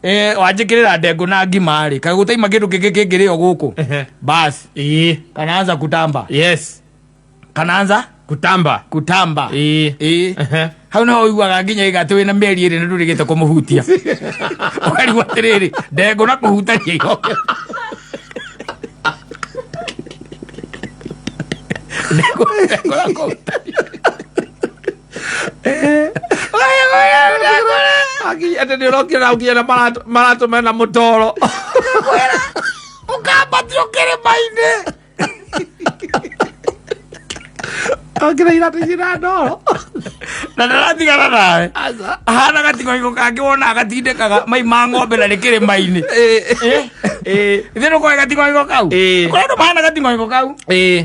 Wanjĩkĩrĩra ndengũ na ngima rĩ, kaĩ gũtaima kĩndũ kĩngĩ kĩngĩrĩo gũkũ? Bas, kanaanza kutamba. Kanaanza Kutamba. Kutamba. Ĩĩ. Hau niho ũiguaga nginya iga atĩ wĩna mĩeri 2 na ndũrĩgĩte kũmũhutia, ũkarigwo atĩrĩrĩ, ndengũ na kũhutania igoke ndengũ na kũhutania. Atĩ nĩ ũrokire na ũkinya na maratũmena mũtoro. Ũkambatio kĩrĩma-inĩ. Okire iratũ ici na ndoro. Na ndaratigana nawe. Aca. Ahana gatingoingo kangĩ wona agatindĩkaga mai ma ng'ombe na nĩ kĩrĩma-inĩ. Ithe nũkoĩ gatingoingo kau? Ĩĩ. Kũrĩ andũ mahana gatingoingo kau.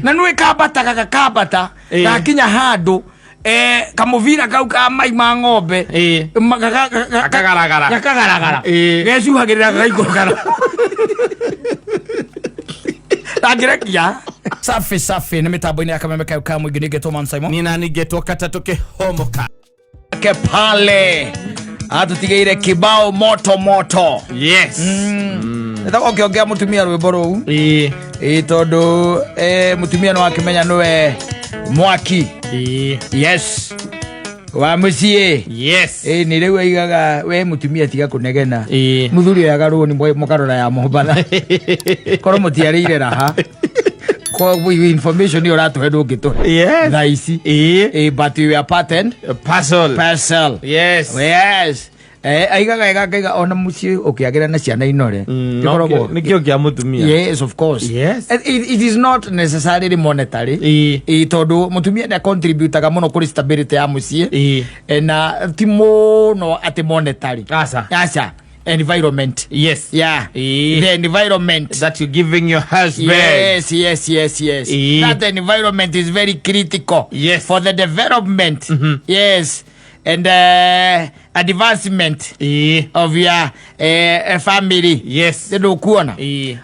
Na nĩ kambataga gakambata. Gakinya handũ kamũbira kau ka mai ma ng'ombe Gakagaragara. Gakagaragara. Gecuhagĩrĩra gagaikũrũkana ndangĩrekia. Safi safi, nĩ mĩtambo-inĩ ya Kameme kayo ka mũingĩ, nĩngetwo Man Simon. Nina ningetwo katatũ kĩhomoka. Ke pale atutigĩire kibao moto moto. Nĩtagwo ũkĩongea mũtumia rwĩmbo rũu. Ĩĩ, tondũ mũtumia nĩ wakĩmenya nĩwe mwaki. Yes, wa mũciĩ. Ĩĩ, nĩ rĩu aigaga we mũtumia tiga kũnegena. Mũthuri oyaga rũni mũkarora ya Mombatha korwo mũtiarĩire raha. Koguo information ĩyo ũratũhe ndũngĩtũhe thaa ici. Ĩĩ, but we are patent Parcel. Parcel. Yes. Aigaga wega akaiga ona mũciĩ ũkĩagĩra na ciana inore gĩkoragwo Nĩkĩo kĩa mũtumia. Yes, of course. It is not necessarily monetary. Ĩ, tondũ mũtumia nĩ acontributaga mũno kũrĩ stability ya mũciĩ. Na ti mũno atĩ monetary. Aca. Aca, environment. Yeah. The environment that you're giving your husband. Yes. That environment is very critical for the development, yes, and advancement of your family. Nĩ ndũkuona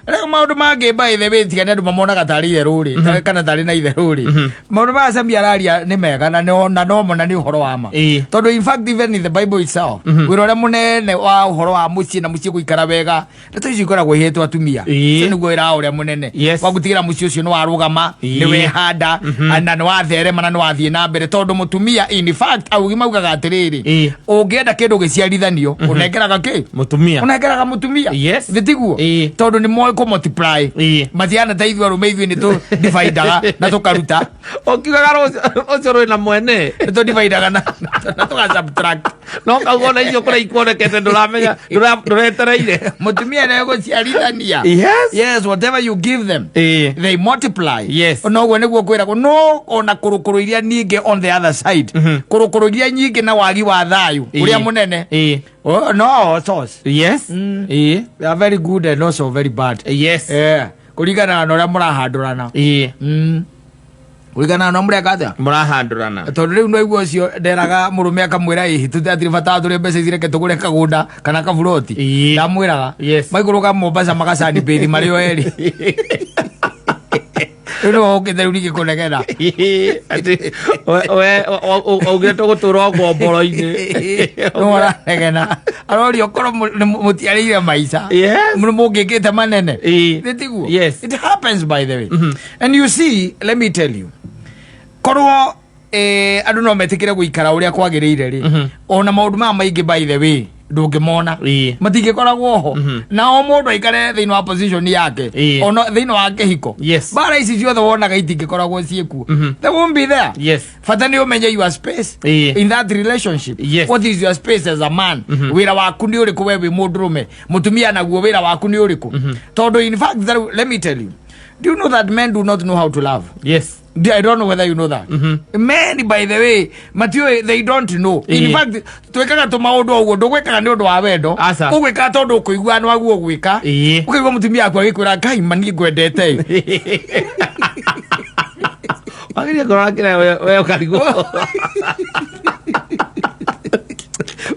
rĩu maũndũ mangĩ, by the way, tiga nĩ andũ mamonaga tarĩ itherũ rĩ, kana tarĩ na itherũ rĩ, maũndũ maya Sami araria nĩ mega na na no na nĩ ũhoro wa ma. Tondũ in fact, even in the Bible itself, wĩra ũrĩa mũnene wa ũhoro wa mũciĩ na mũciĩ gũikara wega, ndeto icio ikoragwo ihetwo atumia. Ũcio nĩguo wĩra ũrĩa mũnene wa gũtigĩra mũciĩ ũcio nĩ warũgama, nĩ wehanda na nĩ watherema na nĩ wathiĩ na mbere, tondũ mũtumia, in fact, augi maugaga atĩrĩrĩ, ũngĩenda kĩndũ gĩciarithanio, ũnengeraga kĩ? Mũtumia. Ũnengeraga mũtumia. Thĩ tiguo? Tondũ nĩ moĩ kũ multiply. Matiana ta ithuĩ arũme, ithuĩ nĩ tũ dividaga na tũkaruta. Ũkiugaga rũcio rwĩna mwene. Nĩ tũ dividaga na tũga subtract. No kauga ona icio kũrĩa ikuonekete ndũramenya ndũretereire. Mũtumia nĩ gũciarithania. Yes, whatever you give them, they multiply. Noguo nĩguo kwĩragwo, no ona kũrũkũrũ iria nyingĩ, on the other side, kũrũkũrũ iria nyingĩ na wagi wa thayũ ũrĩa mũnene. Oh, no source. They are very good and also very bad. Kũringana na ũrĩa mũrahandũrana. Kũringana na ũrĩa mũreka atĩa. Mũrahandũrana. Tondũ rĩu no igua ũcio nderaga mũrũme akamwĩra, ĩhi tũtirĩ bata tũrĩ mbeca ici, reke tũgũre kagũnda kana kaburoti. Ndamwĩraga maikũrũka Mombasa magacani bĩthi marĩ o erĩ. Rĩu nĩwe ũkĩte rĩu ningĩ kũnegena. Atĩ we augire tũgũtũra ngomboro-inĩ. Nĩwe ũranegena, aroria korwo mũtiarĩire maica nĩ mũngĩkĩte manene. Nĩ tiguo? It happens, by the way. And you see, let me tell you, korwo andũ no metĩkĩre gũikara ũrĩa kwagĩrĩire rĩ, ona maũndũ maya maingĩ, by the way, ndũngĩmona. Matingĩkoragwo ho na o mũndũ aikare thĩinĩ wa position yake, ona thĩinĩ wa kĩhiko. Mbara ici ciothe wonaga itingĩkoragwo ciĩkuo, they won't be there. Bata nĩ ũmenye your space in that relationship. What is your space as a man? Wĩra waku nĩ ũrĩkũ we wĩ mũndũrũme? Mũtumia naguo wĩra waku nĩ ũrĩkũ? Tondũ in fact, let me tell you, do you know that men do not know how to love? I don't know whether you know that. Men, by the way, matiũĩ, they don't know. In fact, twĩkaga tũmaũndũ o ũguo, ndũgwĩkaga nĩ ũndũ wa wendo. Aca. Ũgwĩkaga tondũ ũkũigua nĩ waguo gwĩka. Ũkaigua mũtumia waku agĩkwĩra, Ngai mani ngwendete. Wageria ngoro kĩrĩa we ũkarigwo.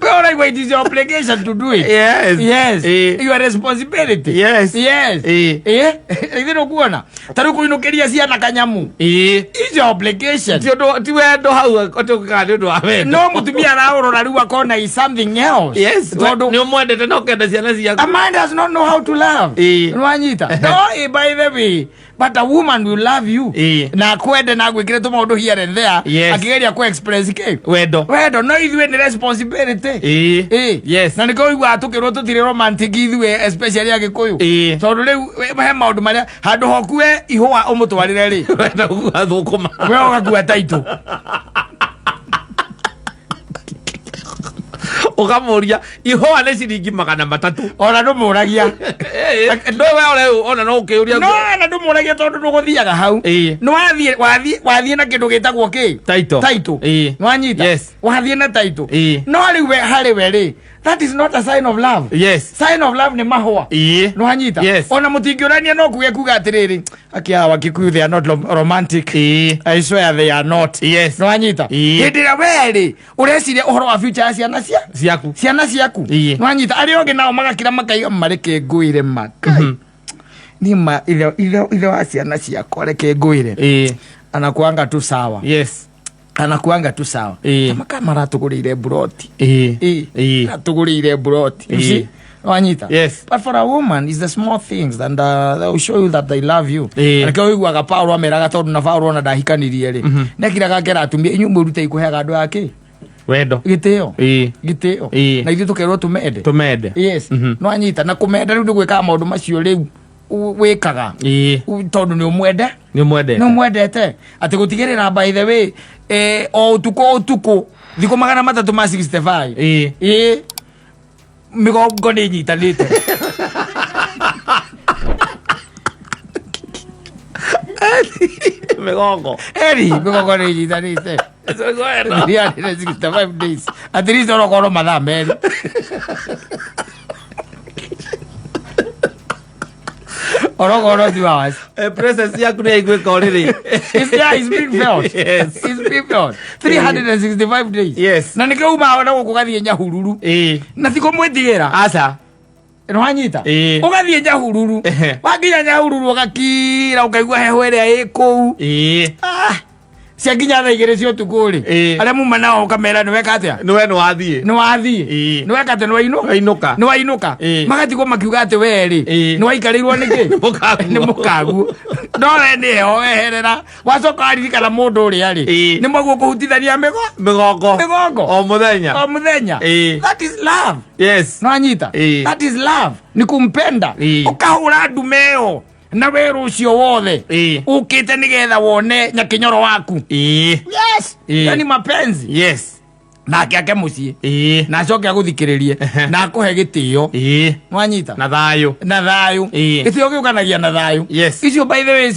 We Ũraigua it is your obligation to do it. Yes. Yes. Ĩĩ. Your responsibility. Yes. Yes. Ĩĩ. Ĩĩ. Ithuĩ nĩũkuona ta rĩu kũinũkĩria ciana kanyamu Ĩĩ. is your obligation. Ti ũndũ ti wendo hau atĩ ũkaga nĩ ũndũ wa wendo. No mũtumia araũrora rĩu akona is something else. Yes. Tondũ Nĩ ũmwendete na ũkenda ciana ciaku. a man does not know how to love. Ĩĩ. Nĩwanyita? No, by the way, but a woman will love you. Ĩĩ. Na akwende na agwĩkĩre tũmaũndũ here and there. Yes. Akĩgeria kũ express kĩ? Wendo. Wendo no ithuĩ nĩ responsibility. Ĩĩ. Ĩĩ. Yes. Na nĩkĩo ũiguaga tũkĩrwo tũtirĩ romantic ithuĩ especially Agĩkũyũ. Ĩĩ. Tondũ rĩu he maũndũ marĩa handũ hokue ihũa ũmũtwarĩre rĩ. Wenda gũkua thũkũma. We ũgakua taitũ. Ũkamũria ihũa nĩ ciringi 300. Ona ndũmũragia. Ndũ we ũreu ona no ũkĩũria. No na ndũmũragia tondũ ndũgũthiaga hau. Ĩĩ. Nĩ wathiĩ wathiĩ wathiĩ na kĩndũ gĩtagwo kĩ? Title. Title. Ĩĩ. Nwanyita? Yes. Wathiĩ na title. Ĩĩ. No rĩu we harĩ we rĩ, that is not a sign of love. Yes. Sign of love nĩ mahũa. Ĩĩ. Nwanyita? Yes. Ona mũtingĩũrania no kuge kuga atĩrĩrĩ, akia Wakikuyu they are not romantic. Ĩĩ. I swear they are not. Yes. Nwanyita? Ĩĩ. Hĩndĩ ĩrĩa we rĩ, ũreciria ũhoro wa future ya ciana cia Ciaku. ciana ciaku. Ĩĩ. Nwanyita? Arĩa ũngĩ nao magakira makaiga mareke ngwĩre ma. Kai. Ni ma ithe ithe ithe wa ciana ciakwa reke ngwĩre. Ĩĩ. Anakuanga tu sawa. Yes. Anakuanga tu sawa. Ĩĩ. Kama maratũgũrĩire mburoti. Ĩĩ. Ĩĩ. Ĩĩ. Maratũgũrĩire mburoti. You Ĩĩ. see? Wanyita? Yes. But for a woman, it's the small things and they will show you that they love you. Ĩĩ. Nĩkĩo ũiguaga Paulo ameraga tondũ na Paulo ona ndahikanirie rĩ. Nĩakiraga akera atumia inyuĩ mwĩrutei kũheaga andũ aya kĩ? Wendo. Gĩtĩo. Ĩĩ. Gĩtĩo. Ĩĩ. Na ithuĩ tũkerwo tũmende. Tũmende. Yes. No anyita na kũmenda rĩu nĩ gwĩkaga maũndũ macio rĩu wĩkaga. Ĩĩ. Tondũ nĩ ũmwende. Nĩ ũmwendete. Nĩ ũmwendete. Atĩ gũtigĩrĩra by the way o ũtukũ o ũtukũ thikũ 365. Ĩĩ. Ĩĩ. Mĩgongo nĩ ĩnyitanĩte. Mĩgongo. Eri mĩgongo nĩ ĩnyitanĩte. 365 days. At least onokorwo mathaa merĩ. Onokorwo 2 hours. Presence yaku nĩ yaiguĩka ũrĩrĩ. It's, yeah, it's being felt. Yes. It's being felt. 365 days. Yes. Na nĩkĩo umaga na gũkũ ũgathiĩ Nyahururu. Ĩĩ. Na ti kũmwĩtigĩra. Aca. Nĩwanyita? Ĩĩ. Ũgathiĩ Nyahururu. Ehe. Wakinya Nyahururu ũgakira ũkaigua heho ĩrĩa ĩ kũu. Ĩĩ. Ah. Ciakinya thaa 2 cia ũtukũ rĩ. Ĩĩ. Arĩa muma nao ũkamera nĩ weka atĩa? Nĩ we nĩ wathiĩ. Nĩ wathiĩ. Ĩĩ. Nĩ weka atĩa? Nĩ wainũka? Wainũka. Nĩ wainũka. Ĩĩ. Magatigwo makiuga atĩ we rĩ. Ĩĩ. Nĩ waikarĩirwo nĩkĩ? Nĩ mũkaguo. Nĩ mũkaguo. No we nĩ heho weherera. Wacoka waririkana mũndũ ũrĩa rĩ. Ĩĩ. Nĩ mwaguo kũhutithania mĩgo? Mĩgongo. Mĩgongo. O mũthenya. O mũthenya. Ĩĩ. That is love. Yes. Nwanyita? Ĩĩ. That is love. Nĩ kumpenda. Ĩĩ. Ũkahũra ndume ĩyo na wĩra ũcio wothe. Ĩĩ. Ũkĩte nĩgetha wone nyakinyoro waku. Ĩĩ. Yes. Ĩĩ. Yani mapenzi. Yes. Nake ake mũciĩ. Ĩĩ. Na acoke agũthikĩrĩrie. Na akũhe gĩtĩo. Ĩĩ. Nwanyita? Na thayũ. Na thayũ. Ĩĩ. Gĩtĩo gĩũkanagia na thayũ. Yes. Icio by the way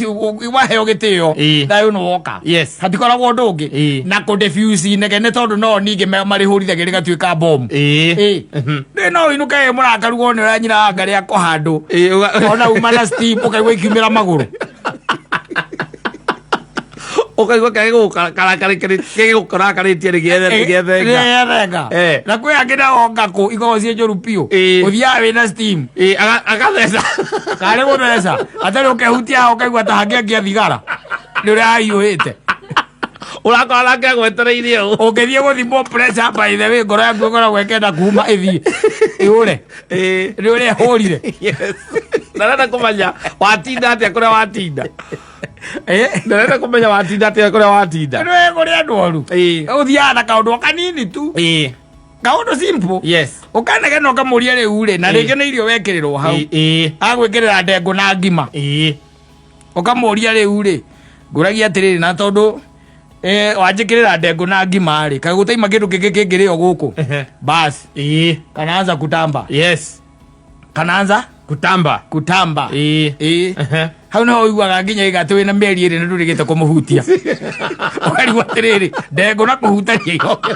waheo gĩtĩo. Ĩĩ. Thayũ nĩ woka. Yes. Hatikoragwo ũndũ ũngĩ. Ĩĩ. Na kũ defuse inegene tondũ no ningĩ marĩhũrithagia rĩgatuĩka bomu. Ĩĩ. Ĩĩ. Nĩ no ũinũke wĩ mũrakaru wone ũrĩa nyina wa ngarĩ akwa handũ. Ĩĩ. Ona uma na steam ũkaigua ikiumĩra magũrũ. Ũkaigua kĩgũkarakarĩtie rĩgĩethenga. Rĩgethenga. Eh. Na kwĩ angĩ nao ngakũ ikoragwo ciĩ njũru biũ. Ĩĩ. Ũthiaga wĩna steam. Ĩĩ, agatheca. Karĩ gũtheca. Atarĩ ũkehutia haha ũkaigua ta hangĩangia thigara. Nĩ ũrĩa hahiũhĩte. Ũrakora nake agwetereire ũũ. Ũngĩthiĩ gũthimwo pressure by the way ngoro yaku ĩkoragwo ĩkĩenda kuma ĩthiĩ. Ĩũre. Ĩĩ. Nĩ ũrĩa ĩhũrire. Yes. Ndarenda kũmenya watinda atĩa kũrĩa watinda. Eh. Ndarenda kũmenya watinda atĩa kũrĩa watinda. Nĩ kũrĩ andũ oru. Ĩĩ. Ũthiaga na kaũndũ o kanini tu. Ĩĩ. Kaũndũ simple. Yes. Ũkanegena ũkamũria rĩu rĩ na Ĩĩ. rĩngĩ nĩ irio wekĩrĩrwo hau. Ĩĩ. Agwĩkĩrĩra ndengũ na ngima. Ĩĩ. Ũkamũria rĩu rĩ ngũragia atĩrĩrĩ na tondũ wanjĩkĩrĩra ndengũ na ngima rĩ kaĩ gũtaima kĩndũ kĩngĩ kĩngĩrĩo gũkũ. Ehe. Basi. Ĩĩ. Kanaanza kutamba. Yes. Kanaanza Kutamba. kutamba. Ĩĩ. Ĩĩ. Ehe. Hau niho ũiguaga nginya iga atĩ wĩna mĩeri ĩrĩ na ndũrĩgĩte kũmũhutia. Ũkarigwo atĩrĩrĩ ndengũ na kũhutania igoke.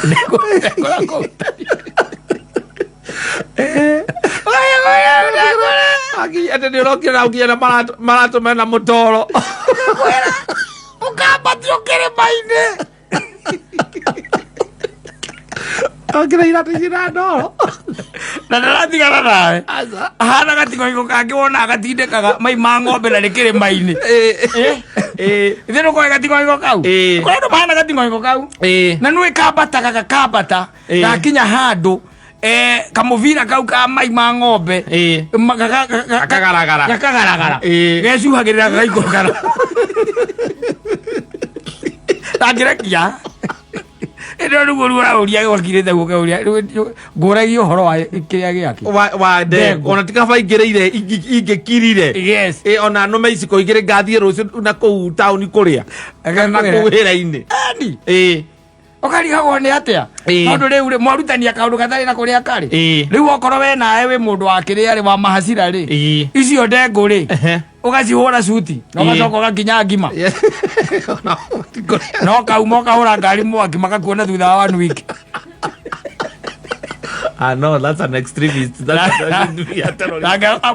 Ndengũ na kũhutania. Atĩ nĩ ũrokire na ũkinya na maratũ mena mũtoro. Ũkambatĩra. Ndahutio kĩrĩma-inĩ. Ongera iratũ ici na ndoro. Na ndaratigana nawe. Aca. Ahana gating'oing'o kangĩ wona agatindĩkaga mai ma ng'ombe na nĩ kĩrĩma-inĩ. Eh. Eh. Ithe nĩũkoĩ gating'oing'o kau? Ĩĩ. Kũrĩ andũ mahana gating'oing'o kau. Ĩĩ. Na nĩũĩ kambataga gakambata Ĩĩ. gakinya handũ kamũbira kau ka mai ma ng'ombe Ĩĩ. Gakagaragara. Gakagaragara. Ĩĩ. Gecuhagĩrĩra gagaikũrũka ndangĩrekia ĩno nĩguo rĩu ũraũria gwakirĩte guo ũkaũria ngũragia ũhoro wa kĩrĩa gĩake. Wa ndengũ. Ndengũ. Ona tikaba ingĩrĩire ingĩkirire. Yes. Ĩ ona nũme iciko igĩrĩ ngathiĩ rũciũ na kũu taũni kũrĩa. Na kũu wĩra-inĩ. Ani Ĩ. ũkarigagwo nĩ atĩa? Ĩĩ. Tondũ rĩu rĩ mwarutania kaũndũ gatarĩ na kũrĩa karĩ. Ĩĩ. Rĩu okorwo we nawe wĩ mũndũ wa kĩrĩa rĩ wa mahacira rĩ, Ĩĩ. icio ndengũ rĩ, Ehe. ũgacihũra cuti na Ĩĩ. ũgacoka ũgakinya ngima. Ona tikũrĩa. No kauma ũkahũra ngari mwaki makakuona thutha wa one week. Ah no, that's an extremist. That should be a terrorist.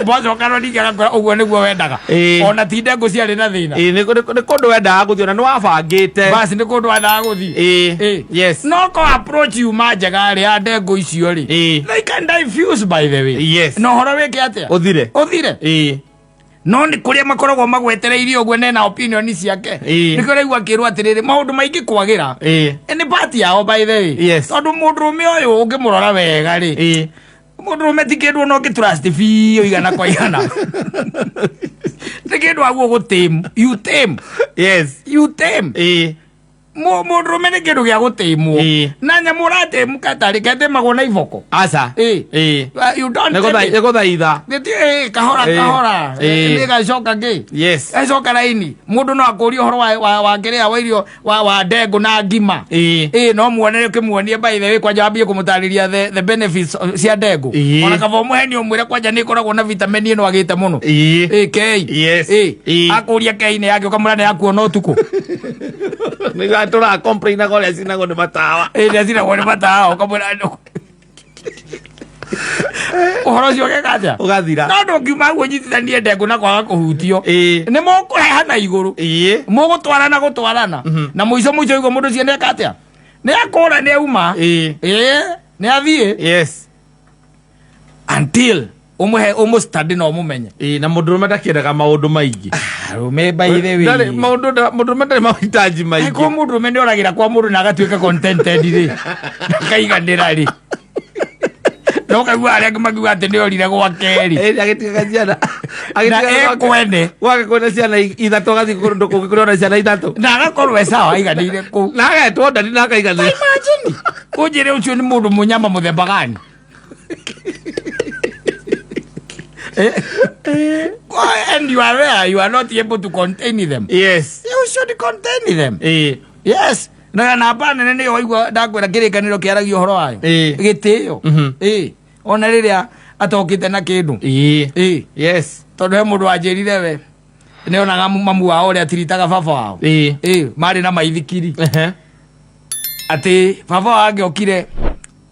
Mwacoka no ningĩ agakora ũguo nĩguo wendaga. Ĩĩ. Ona ti ndengũ ciarĩ na thĩna. Ĩĩ, nĩ kũndũ wendaga gũthiĩ ona nĩ wabangĩte. Basi nĩ kũndũ wendaga gũthiĩ. Ĩĩ. Ĩĩ. Yes. No ko approach yuma njega rĩ ya ndengũ icio rĩ, Ĩĩ. they can diffuse, by the way. Yes. Na ũhoro wĩke atĩa? Ũthire. Ũthire. Ĩĩ. No nĩ kũrĩa makoragwo magwetereirie ũguo nena opinion ciake. Ĩĩ. Nĩkĩo ũraigua akĩrwo atĩrĩrĩ, maũndũ maingĩ kwagĩra. Ĩĩ. Nĩ part yao, by the way. Yes. Tondũ mũndũrũme ũyũ ũngĩmũrora wega rĩ, Ĩĩ. mũndũrũme ti kĩndũ ona ũngĩ trust biũ igana kwa igana. Nĩ kĩndũ aguo gũtame, you tame. Yes. You tame. Ĩĩ. Mũndũrũme nĩ kĩndũ gĩa gũtĩmwo. Ĩĩ. Na nyamũ ũratĩmũka tarĩ ketemagwo na iboko. Aca. Ĩĩ. Ĩĩ. You don't Nĩ tame it. gũthaitha. Nĩti kahora Ĩĩ. kahora. Ĩĩ. Nĩ gacoka kĩ Yes. gacoka raini. Mũndũ no akũrie ũhoro wa kĩrĩa wa irio wa ndengũ na ngima. Ĩĩ. Ĩĩ, no muone ũkĩmuonie, by the way, kwanja wambie kũmũtarĩria the benefits cia ndengũ. Ĩĩ. Ona kaba ũmũheni ũmwĩre kwanja nĩ ĩkoragwo na vitamin ĩno agĩte mũno. Ĩĩ. Ĩĩ, K. Yes. Ĩĩ. Ĩĩ. Akũria K nĩ yake ũkamwĩra nĩ yakuona ũtukũ. Nĩ tũra complainaga ũrĩa cinagwo nĩ matawa. Ĩĩ, nĩ acinagwo nĩ matawa ũkamwĩra ũhoro ũcio ũgeka atĩa? Ũgathira. No ndũngiuma hau ũnyitithanie ndengũ na kwaga kũhutio. Ĩĩ. Nĩ mũkũreha na igũrũ. Ĩĩ. Mũgũtwarana gũtwarana na mũico mũico igũ mũndũ ũcio nĩeka atĩa? Nĩ akũra, nĩ auma. Ĩĩ. Ĩĩ, nĩ athiĩ. Yes. Until ũmũhe ũmũstudy na ũmũmenye. Ĩĩ, na mũndũrũme ndakĩendaga maũndũ maingĩ. Arũme, by the way, Ndarĩ- mũndũrũme ndarĩ mahitaji maingĩ. Angĩkorwo mũndũrũme nĩ oragĩra kwa mũndũ na agatuĩka contented rĩ, akaiganĩra rĩ, no kaigua arĩa angĩ makiuga atĩ nĩ orire gwake rĩ. Ĩĩ, agĩtigaga ciana. Na Agĩtigaga ekwene. Gwake kwene ciana ithatũ, agathiĩ kũndũ kũngĩ kũrĩa ona ciana ithatũ. Na agakorwo e sawa aiganĩire kũu. Na agetwo ndani na akaiganĩra. Imagine ũnjĩre ũcio nĩ mũndũ mũnyama mũthemba gani? And you are there, you are not able to contain them. Yes. You should contain them. Ĩĩ. Yes, na namba nene nĩyo waigua ndakwĩra kĩrĩkanĩro kĩaragia ũhoro wayo. Ĩĩ. Gĩtĩo. Ĩĩ, ona rĩrĩa atokĩte na kĩndũ. Ĩĩ. Ĩĩ. Yes. Tondũ he mũndũ wanjĩrire we nĩonaga mamu wao ũrĩa atiritaga baba wao. Ĩĩ. Ĩĩ, marĩ na maithikiri. Ehe. Atĩ baba wao angĩokire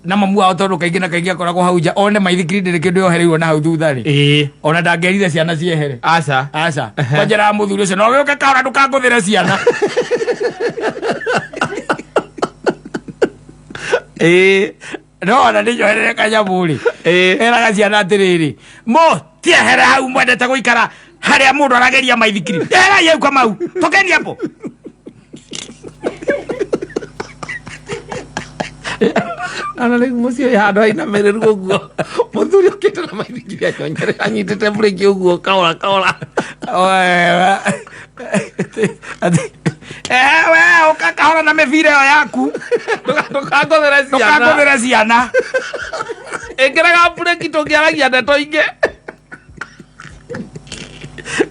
na mamu wao, tondũ kaingĩ na kaingĩ akoragwo hau nja one maithikiri ndĩrĩ kĩndũ yohereirwo na hau thutha rĩ, Ĩĩ. ona ndangĩerire ciana ciehere. Aca. Aca, kwanjĩraga mũthuri ũcio no gĩũke kahora ndũkangũthĩre ciana. Ĩĩ. No ona nĩ njoherere kanyamũ rĩ, Ĩĩ. eraga ciana atĩrĩrĩ, mo tiehere hau mwendete gũikara harĩa mũndũ arageria maithikiri, eherai hau kamau, tokeni hapo. Ona rĩu mũciĩ wĩ handũ hainamĩrĩru ũguo, mũthuri ũkĩte na maithikiri anyonyere anyitĩte breki ũguo kahora kahora. We ũka kahora na mĩbira ĩyo yaku. Ndũkangũthĩre ciana. Ndũkangũthĩre ciana. Ĩkĩraga breki tũngĩaragia ndeto ingĩ.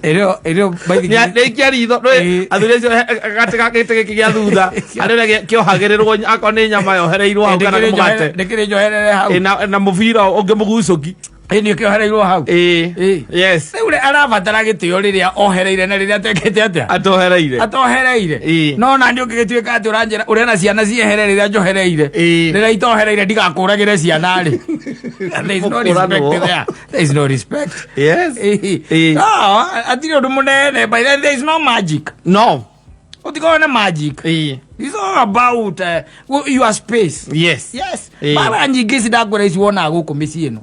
Ĩrĩo ĩrĩo maithikiri. Nĩ ikia ritho. Ĩĩ. Athuri acio gatĩ ga gĩtĩ gĩkĩ gĩa thutha harĩ ũrĩa kĩohagĩrĩrwo, akorwo nĩ nyama yohereirwo hau kana mũgate. Ndĩkĩrĩ njoherere hau. Ĩ, na mũbira ũngĩ mũgucũki. Ĩ, nĩ ũkĩohereirwo hau. Ĩĩ. Ĩĩ. Yes. Rĩu rĩ, arabatara gĩtĩo rĩrĩa ohereire na rĩrĩa atekĩte atĩa? Atohereire. Atohereire. Ĩĩ. No na nĩ ũngĩgĩtuĩka atĩ ũranjĩra ũrena ciana ciehere rĩrĩa njohereire, Ĩĩ. rĩrĩa itohereire ndigakũragĩre ciana rĩ, there is no respect. Mũkũranwo. There is no respect. Yes. Ĩĩ. Ĩĩ. No, hatirĩ ũndũ mũnene, by then there is no magic. No. Ũtikorwo na magic. It's all about your space. Yes. Bara nyingĩ ici ndakwĩra ici wonaga gũkũ mĩciĩ ĩno,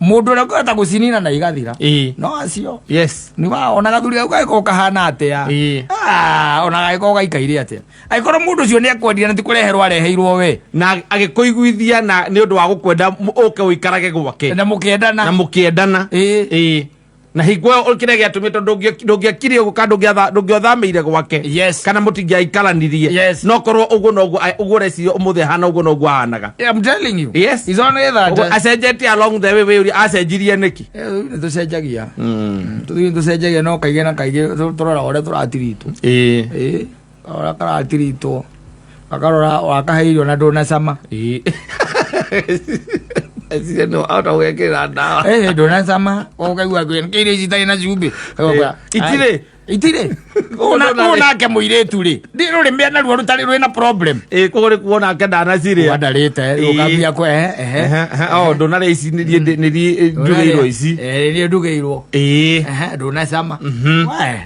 mũndũ ũrĩa ũkũhota gũcinina na igathira no acio. Nĩ wa ona gathuri gau gagĩkorwo kahana atĩa. Ah, ona gagĩkorwo gaikaire atĩa, angĩkorwo mũndũ ũcio nĩ ekwendire na ti kũreherwo areheirwo we, na agĩkũiguithia na nĩ ũndũ wa gũkwenda ũke ũikarage gwake, na mũkĩendana, na mũkĩendana. Na hingo ĩyo kĩrĩa gĩatũmĩte ndũngĩakire ũguo kana ndũngĩothamĩire gwake, kana mũtingĩaikaranirie, no korwo ũguo noguo ũguo ũreciria ũmũthĩ ahana, ũguo noguo ahanaga. I'm telling you. It's only that Ũguo acenjetie along the way, wĩũria acenjirie nĩkĩ. Nĩ tũcenjagia, tũthiĩ tũcenjagia, no kaingĩ na kaingĩ tũroraga ũrĩa tũratiritwo. Ĩĩ, ũrĩa karatiritwo, gakarora wakahe irio na ndũnacama. Eciria no ahota gwĩkĩrĩra ndawa. Ĩĩ, ndũnacama, ũkaigua kĩ irio ici itarĩ na cumbĩ. Ũgakora, Itirĩ. Itirĩ. Koguo Ũũ nake mũirĩtu rĩ, ndĩ rũrĩmĩ naruo rũtarĩ rwĩna problem. Ĩĩ, koguo nĩ kuona ake ndanacirĩa. Wandarĩte ũkambia kwe ehe. Ehe, ehe, oh, ndũnarĩa ici nĩ niĩ ndugĩirwo ici. Nĩ ndugĩirwo. Ehe, ndũnacama. We,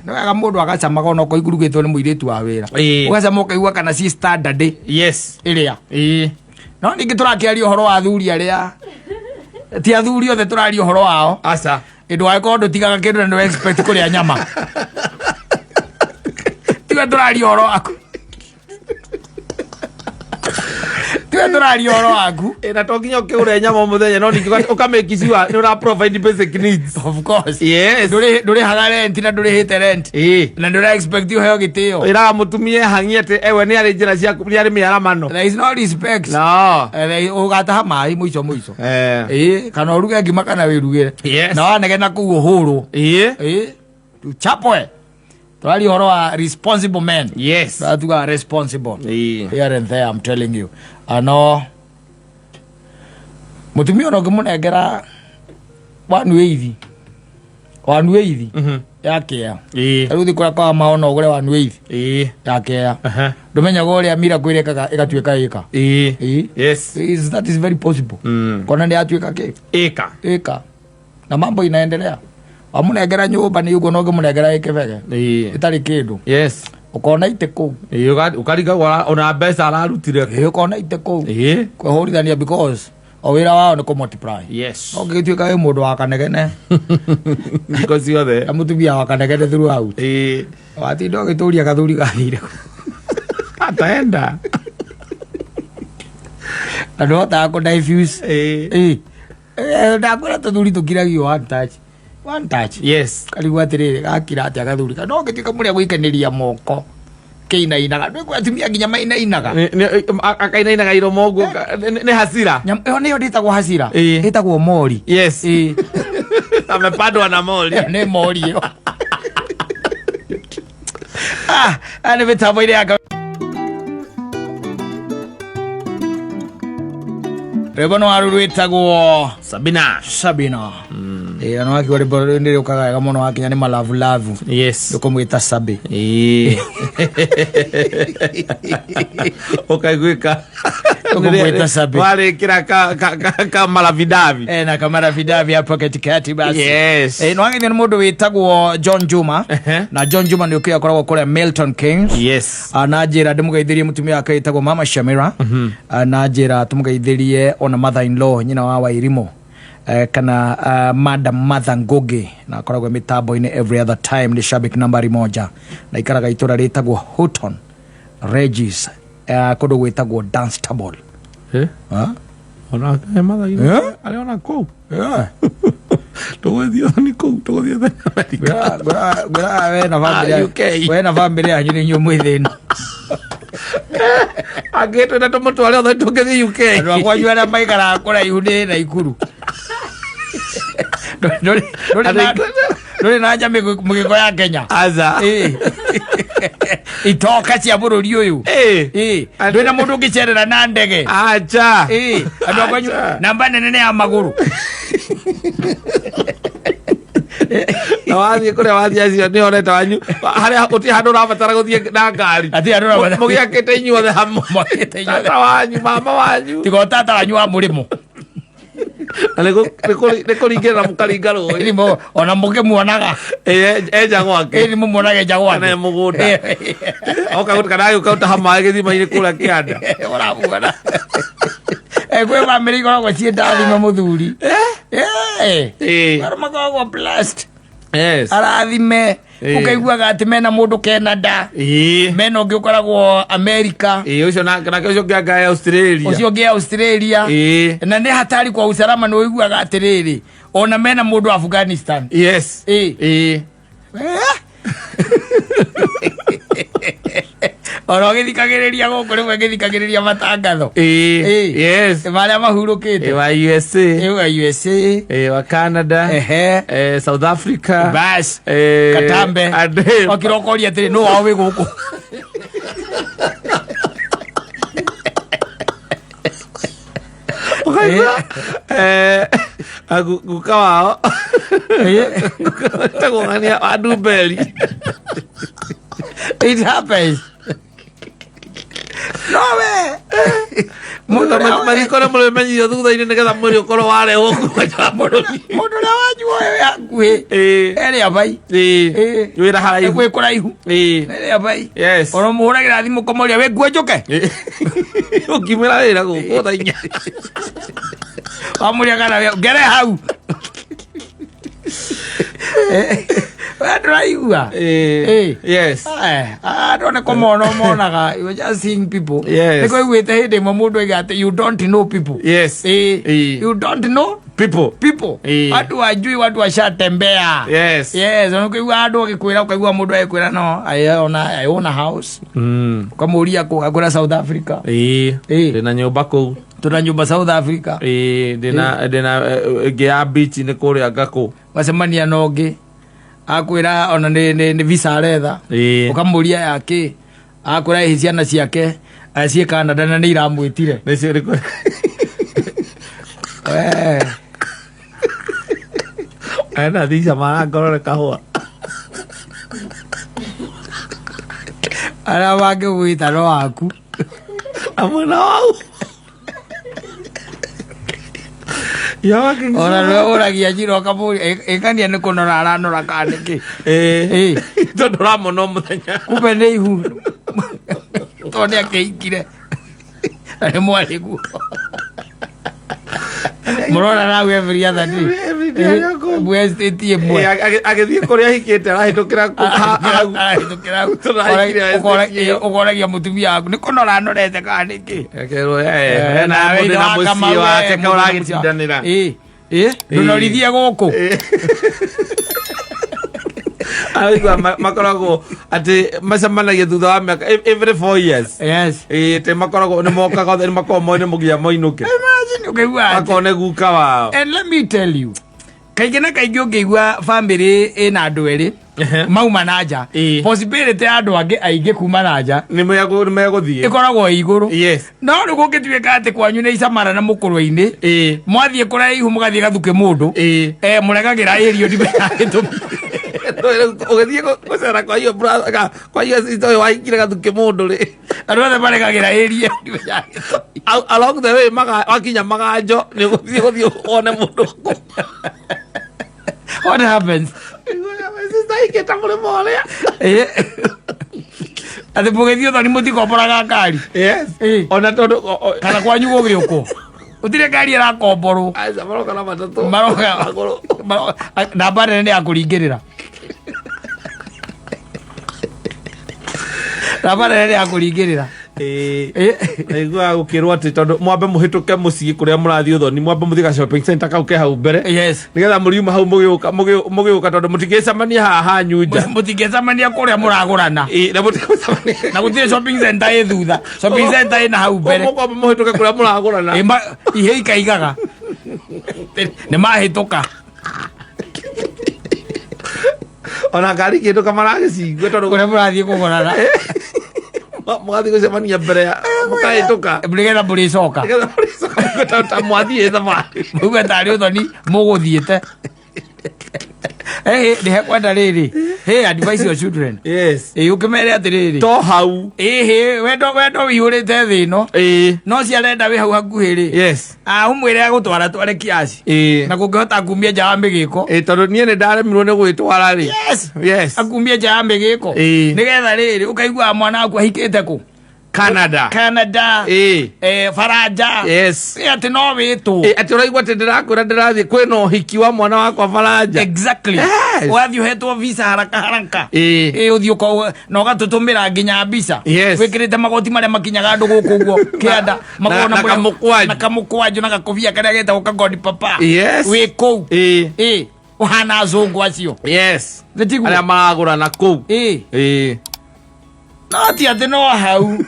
nĩ wega mũndũ agacamaga onokorwo ikurugĩtwo nĩ mũirĩtu wa wĩra. Ũgacama ũkaigua kana ci standard ĩrĩa. No ningĩ tũrakĩaria ũhoro wa athuri arĩa, ti athuri othe tũraria ũhoro wao. Aca. Ĩndũ wangĩkorwo ndũtigaga kĩndũ na nĩ expect kũrĩa nyama, tiwe tũraria ũhoro waku, tiwe tũraria ũhoro waku. Ĩ, na to nginya ũkĩgũre nyama o mũthenya, no ningĩ ũkamake sure nĩ ũra provide basic needs. Of course. Ndũrĩhaga rent na ndũrĩhĩte rent na ndũra expect ũheo gĩtĩo. Ĩraga mũtumia hangi atĩ ewe nĩ arĩ njĩra ciaku, nĩ arĩ mĩaramano. There is no respect. No. Ũgataha maĩ mũico mũico. Ĩĩ, kana ũruge ngima kana wĩrugĩre. Na wanegena kũu ũhũrwo. Ĩĩ, chapwe tũraria ũhoro wa responsible men. Tũratuga responsible. Here and there, I'm telling you. Ano mũtumia ona ũngĩmũnengera 180, 180 ya kĩa, rĩu thiĩ kũrĩa kwa maona ũgũre 180 ya kĩa. Ndũmenyaga ũrĩa miracle ĩrekaga ĩgatuĩka ĩka. Ĩĩ. That is very possible. Kona nĩ yatuĩka kĩ? Ĩka. Ĩka na mambo inaendelea. Wamũnengera nyũmba nĩ ũguo, no ũngĩmũnengera ĩkĩbege ĩtarĩ kĩndũ, ũkona itĩ kũu. Ĩĩ, ũkarigagwo ona mbeca ararutire. Ĩĩ, ũkona itĩ kũu kwĩhũrithania, because o wĩra wao nĩ kũ-multiply. No ũngĩgĩtuĩka wĩ mũndũ wa kanegene Hingo ciothe. na mũtumia wa kanegene throughout, watinda ũgĩtũria gathuri gathire kũ. Ataenda. Na ndũhotaga kũ diffuse. Ĩĩ. Eh, ndakwĩra tũthuri tũkiragio one touch, one touch. Karigwo atĩrĩrĩ, gakira atĩa gathuri no ngĩtuĩka mũrĩa gũikanĩria moko kĩinainaga, nĩkũ atumia nginya mainainaga. Akainainaga iromo ũguo nĩ hasira. Ĩyo nĩyo ndĩtagwo hasira. Ĩtagwo mori. Amepandwa na mori. Ĩyo nĩ mori ĩyo. Ah, ah, nĩ mĩtambo-inĩ ya rwĩmbo nĩ waru rwĩtagwo Sabina. Sabina. Ĩĩ, na wakiuga rwĩmbo rũrũ nĩ rũkaga wega mũno wakinya nĩ malavulavu. Ndũkũmwĩta Sabi. Ũkaiguĩka. Ũkũmwĩta Sabi. Warĩkĩra ka marabidabi. Na kamarabidabi hapo katikati basi. No wagithio nĩ mũndũ wĩtagwo John Juma. Na John Juma nĩ ũkĩ akoragwo kũrĩa Milton Keynes. Na njĩra ndĩmũgeithĩrie mũtumia wake wĩtagwo Mama Shamira. Na njĩra tũmũgeithĩrie ona mother in law, nyina wa Wairimu, kana Madam Martha Ngugi, na akoragwo mĩtambo-inĩ every other time, nĩ shabik nambari moja, na ikaraga itũra rĩtagwo Houghton Regis, kũndũ gwĩtagwo Dunstable. Ah? Onake mathainĩ. Eh? Arĩ ona kũu. Yeah. Tũgũthiĩ othe nĩ kũu, tũgũthiĩ othe nĩ Amerika. Ngwĩraga we na bamĩrĩ Ah, UK. we na bamĩrĩ yanyu nĩ inyuĩ mwĩ thĩna. Angĩtwenda tũmũtware othe tũngĩthiĩ UK. Andũ a kwanyu arĩa maikaraga kũraihu nĩ Naikuru. Ndũrĩ na nja mĩgĩko ya Kenya. Aca. Ĩĩ. Itoka cia bũrũri ũyũ. Ĩĩ. Ĩĩ. Ndũrĩ na mũndũ ũngĩcerera na ndege. Aca. Ĩĩ. Andũ a kwanyu Aca. namba nene nĩ ya magũrũ. Na wathiĩ kũrĩa wathiĩ acio nĩ oreta wanyu harĩa gũtirĩ handũ ũrabatara gũthiĩ na ngari. Hatirĩ handũ ũrabatara- Mũgĩakĩte inyuothe hamwe. Mwakĩte inyuothe. Tata wanyu, mama wanyu. Tiga o tata wanyu wa mũrĩmo. Na nĩ kũringĩrĩra mũkaringa rũĩ. Ĩni ona mũkĩmuonaga. Enja gwake. Ĩni mũmuonaga enja gwake. Kana e mũgũnda. Oka kana agĩũka gũtaha maĩ gĩthima-inĩ kũrĩa kĩanda. Ũramuona. Kwĩ bamĩrĩ ikoragwo ciĩ ndathime mũthuri. Andũ makoragwo blessed. Arathime. Ũkaiguaga atĩ mena mũndũ Canada. Mena ũngĩ ũkoragwo America. Ũcio nake ũcio ũngĩ anga e Australia. Ũcio ũngĩ Australia. Na nĩ hatari kwa usalama nĩ ũiguaga atĩrĩrĩ ona mena mũndũ Afghanistan. Ona ũgĩthikagĩrĩria gũkũ rĩmwe ngĩthikagĩrĩria matangatho. Marĩa mahurũkĩte. Wa USA. Wa USA. Wa Canada. South Africa. Bas. Katambe. Wakira ũkoria atĩrĩ nũ wao wĩ gũkũ. Ũkaigua guka wao etagwo ng'ania wa Ndumberi. It happens. No we. Mũndũ ũrĩa Mariko nĩ mũrĩmenyithio thutha-inĩ nĩgetha mwĩrĩ ũkorwo warehwo kuma nja wa bũrũri. Mũndũ ũrĩa wanyu ũyũ wĩ hakuhĩ. Erĩa bai. Wĩra haraihu. Wĩ kũraihu. Erĩa bai. Ona mũhũragĩra thimũ ũkamũria wĩ nguo njũke. Ũkiumĩra wĩra gũkũ thaa inya. Wamũria kana ngere hau. We ndũraigua. Andũ nĩ kũmona monaga. You just seeing people. Nĩ kũiguĩte hĩndĩ ĩmwe mũndũ oiga atĩ you don't know people. You don't know People. people. Watu wajui, watu washatembea. Yes, unakuigua andũ agĩkwĩra, ũkaigua mũndũ agĩkwĩra no, I own a house. Ũkamũria kũ, akwĩra South Africa. Ndĩna nyũmba kũu. Tuna nyũmba South Africa. Ndĩna ĩngĩ ya beach nĩ kũrĩa Ngakũ. Wacemania na ũngĩ akwĩra ona nĩ visa aretha. Ũkamũria ya kĩ, akwĩra ĩhĩ ciana ciake ciĩ Canada na nĩ iramwĩtire. Nĩ ciĩrĩkũ? Ena thica marangorore kahũa. Arĩa mangĩgwĩta no aku. Na mwena wau. Ona nĩwe ũragia njira ũkamũria, ĩkania nĩ kũnora aranora kana nĩkĩ? Tondũ ũramona o mũthenya. Kumbe nĩ ihu. Tondũ nĩ akĩhikire. Na nĩ mwarĩ guo. Mũrona nawe every other day. Every day arĩ kũu. Mwe estate ĩmwe. Agĩthiĩ kũrĩa ahikĩte arahĩtũkĩra kũ- hau. Arahĩtũkĩra hau. Tondũ ahikire estate ĩyo. Ũkoragia mũtumia waku nĩ kũnora anorete kana nĩkĩ? Akerwo, hena mũndũ na mũciĩ wake ka ũragĩtindanĩra. Ndũnorithie gũkũ. Araigua makoragwo atĩ macemanagia thutha wa mĩaka every 4 years. Atĩ makoragwo nĩ mokaga othe, nĩ makoragwo moĩ nĩ mũginya moinũke. Imagine ũkaigua atĩ. Makone guka wao. And let me tell you, kaingĩ na kaingĩ ũngĩigua family ĩna andũ erĩ mauma na nja, possibility ya andũ angĩ aingĩ kuma na nja Nĩ megũthiĩ. ĩkoragwo ĩ igũrũ. No rĩu gũngĩtuĩka atĩ kwanyu nĩ icamara na mũkũrwe-inĩ, mwathiĩ kũraihu mũgathiĩ gathukĩ mũndũ, mũregagĩra ĩrio ndimenya gĩtũmi. Ũgĩthiĩ gũcera kwa iyo brother, kwa iyo sister ũyũ wahikire gathukĩ mũndũ rĩ. Andũ othe maregagĩra ĩrio ndimenya gĩtũmi. Along the way, wakinya maganjo, nĩ ũgũthiĩ gũthiĩ wone mũndũ. What happens? Sister ikĩta mũrĩmo ũrĩa. Atĩ mũgĩthiĩ ũthoni mũtikomboraga ngari. Ona tondũ, Kana kwanyu gũgĩũkwo. Gũtirĩ ngari ĩrakomborwo. Aca, maroka na matatũ. Maroka. Magũrũ. Maroka. Namba nene nĩ ya kũringĩrĩra. Namba nene nĩ ya kũringĩrĩra. Naiguaga gũkĩrwo atĩ tondũ mwambe mũhĩtũke mũciĩ kũrĩa mũrathiĩ ũthoni, mwambe mũthiĩ ga shopping center kau ke hau mbere. Nĩgetha mũriuma hau mũgĩũka tondũ mũtingĩcemania haha hanyu nja. Mũtingĩcemania kũrĩa mũragũrana. Na mũtingĩcemania. Na gũtirĩ shopping center ĩ thutha. Shopping center ĩ na hau mbere. Mũkwamba mũhĩtũke kũrĩa mũragũrana. Ihe ikaigaga. Nĩ mahĩtũka. Ona ngari ikĩhĩtũka maragĩcingwe tondũ kũrĩa mũrathiĩ kũgũrana. Mũgathiĩ gũcemania mbere ya mũkahĩtũka. Nĩgetha mũrĩcoka. Nĩgetha mũrĩcoka mũgwĩta ta mwathiĩ thabarĩ. Mũgwĩta tarĩ ũthoni mũgũthiĩte. Eh, ndihekwenda rĩrĩ, hey, advise your children. Ĩ, ũkĩmere atĩrĩrĩ, To hau. Ĩhĩ, wendo wendo wĩihũrĩte thĩ ĩno. No ciarenda wĩ hau hakuhĩ rĩ, ũmwĩre agũtwara tware kiasi na kũngĩhota kumia nja wa mĩgĩko. Ĩ, tondũ niĩ nĩ ndaremirwo nĩ gwĩtwara rĩ. Akumie nja ya mĩgĩko, nĩgetha rĩrĩ ũkaiguaga mwana waku ahikĩte kũ. Canada. Canada. Faranja. Ĩ, atĩ no wĩtwo. Ĩ, atĩ ũraigua atĩ ndĩrakwĩra ndĩrathiĩ kwĩna ũhiki wa mwana wakwa Faranja. Ũgathiĩ ũhetwo visa haraka haraka. Ĩ, ũthiĩ na ũgatũtũmĩra nginya mbica wĩkĩrĩte magoti marĩa makinyaga andũ gũkũ ũguo kĩanda. Makoragwo Na kamũkwanjũ. Na kamũkwanjũ na gakobia karĩa getagwo kagodi papa. Wĩ kũu. Ĩ, ũhana azũngũ acio. Nĩ tiguo? Arĩa maragũra na kũu. No ti atĩ no hau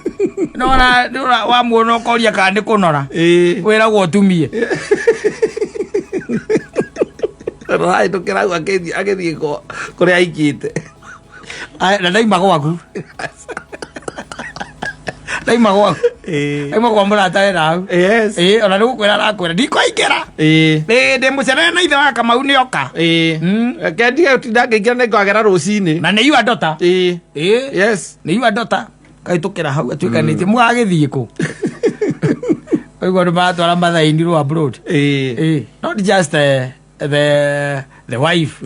nona wamuona ũkoria kana nĩ kũnora. Wĩragwo ũtumie. Rahĩtũkĩra hau agĩthiĩ kũrĩa aikĩte. Ai, na ndaima gwaku, ndaima gwaku, ndaima kwa mũrata wena hau. Ĩ, ona nĩ gũkwĩra arakwĩra ndikũingĩra. Ĩ, ndĩ mũcerere na ithe wa Kamau nĩ oka. Reke ndige gũtinda ngĩingĩra, nĩ ngagera rũcinĩ. Na nĩ yua ndota. Ĩ. Nĩ yua ndota kahĩtũkĩra hau atuĩkanĩtie mũgagĩthiĩ kũ, ũguo nĩ maratwara mathaini rwo abroad. Ĩ, not just the wife,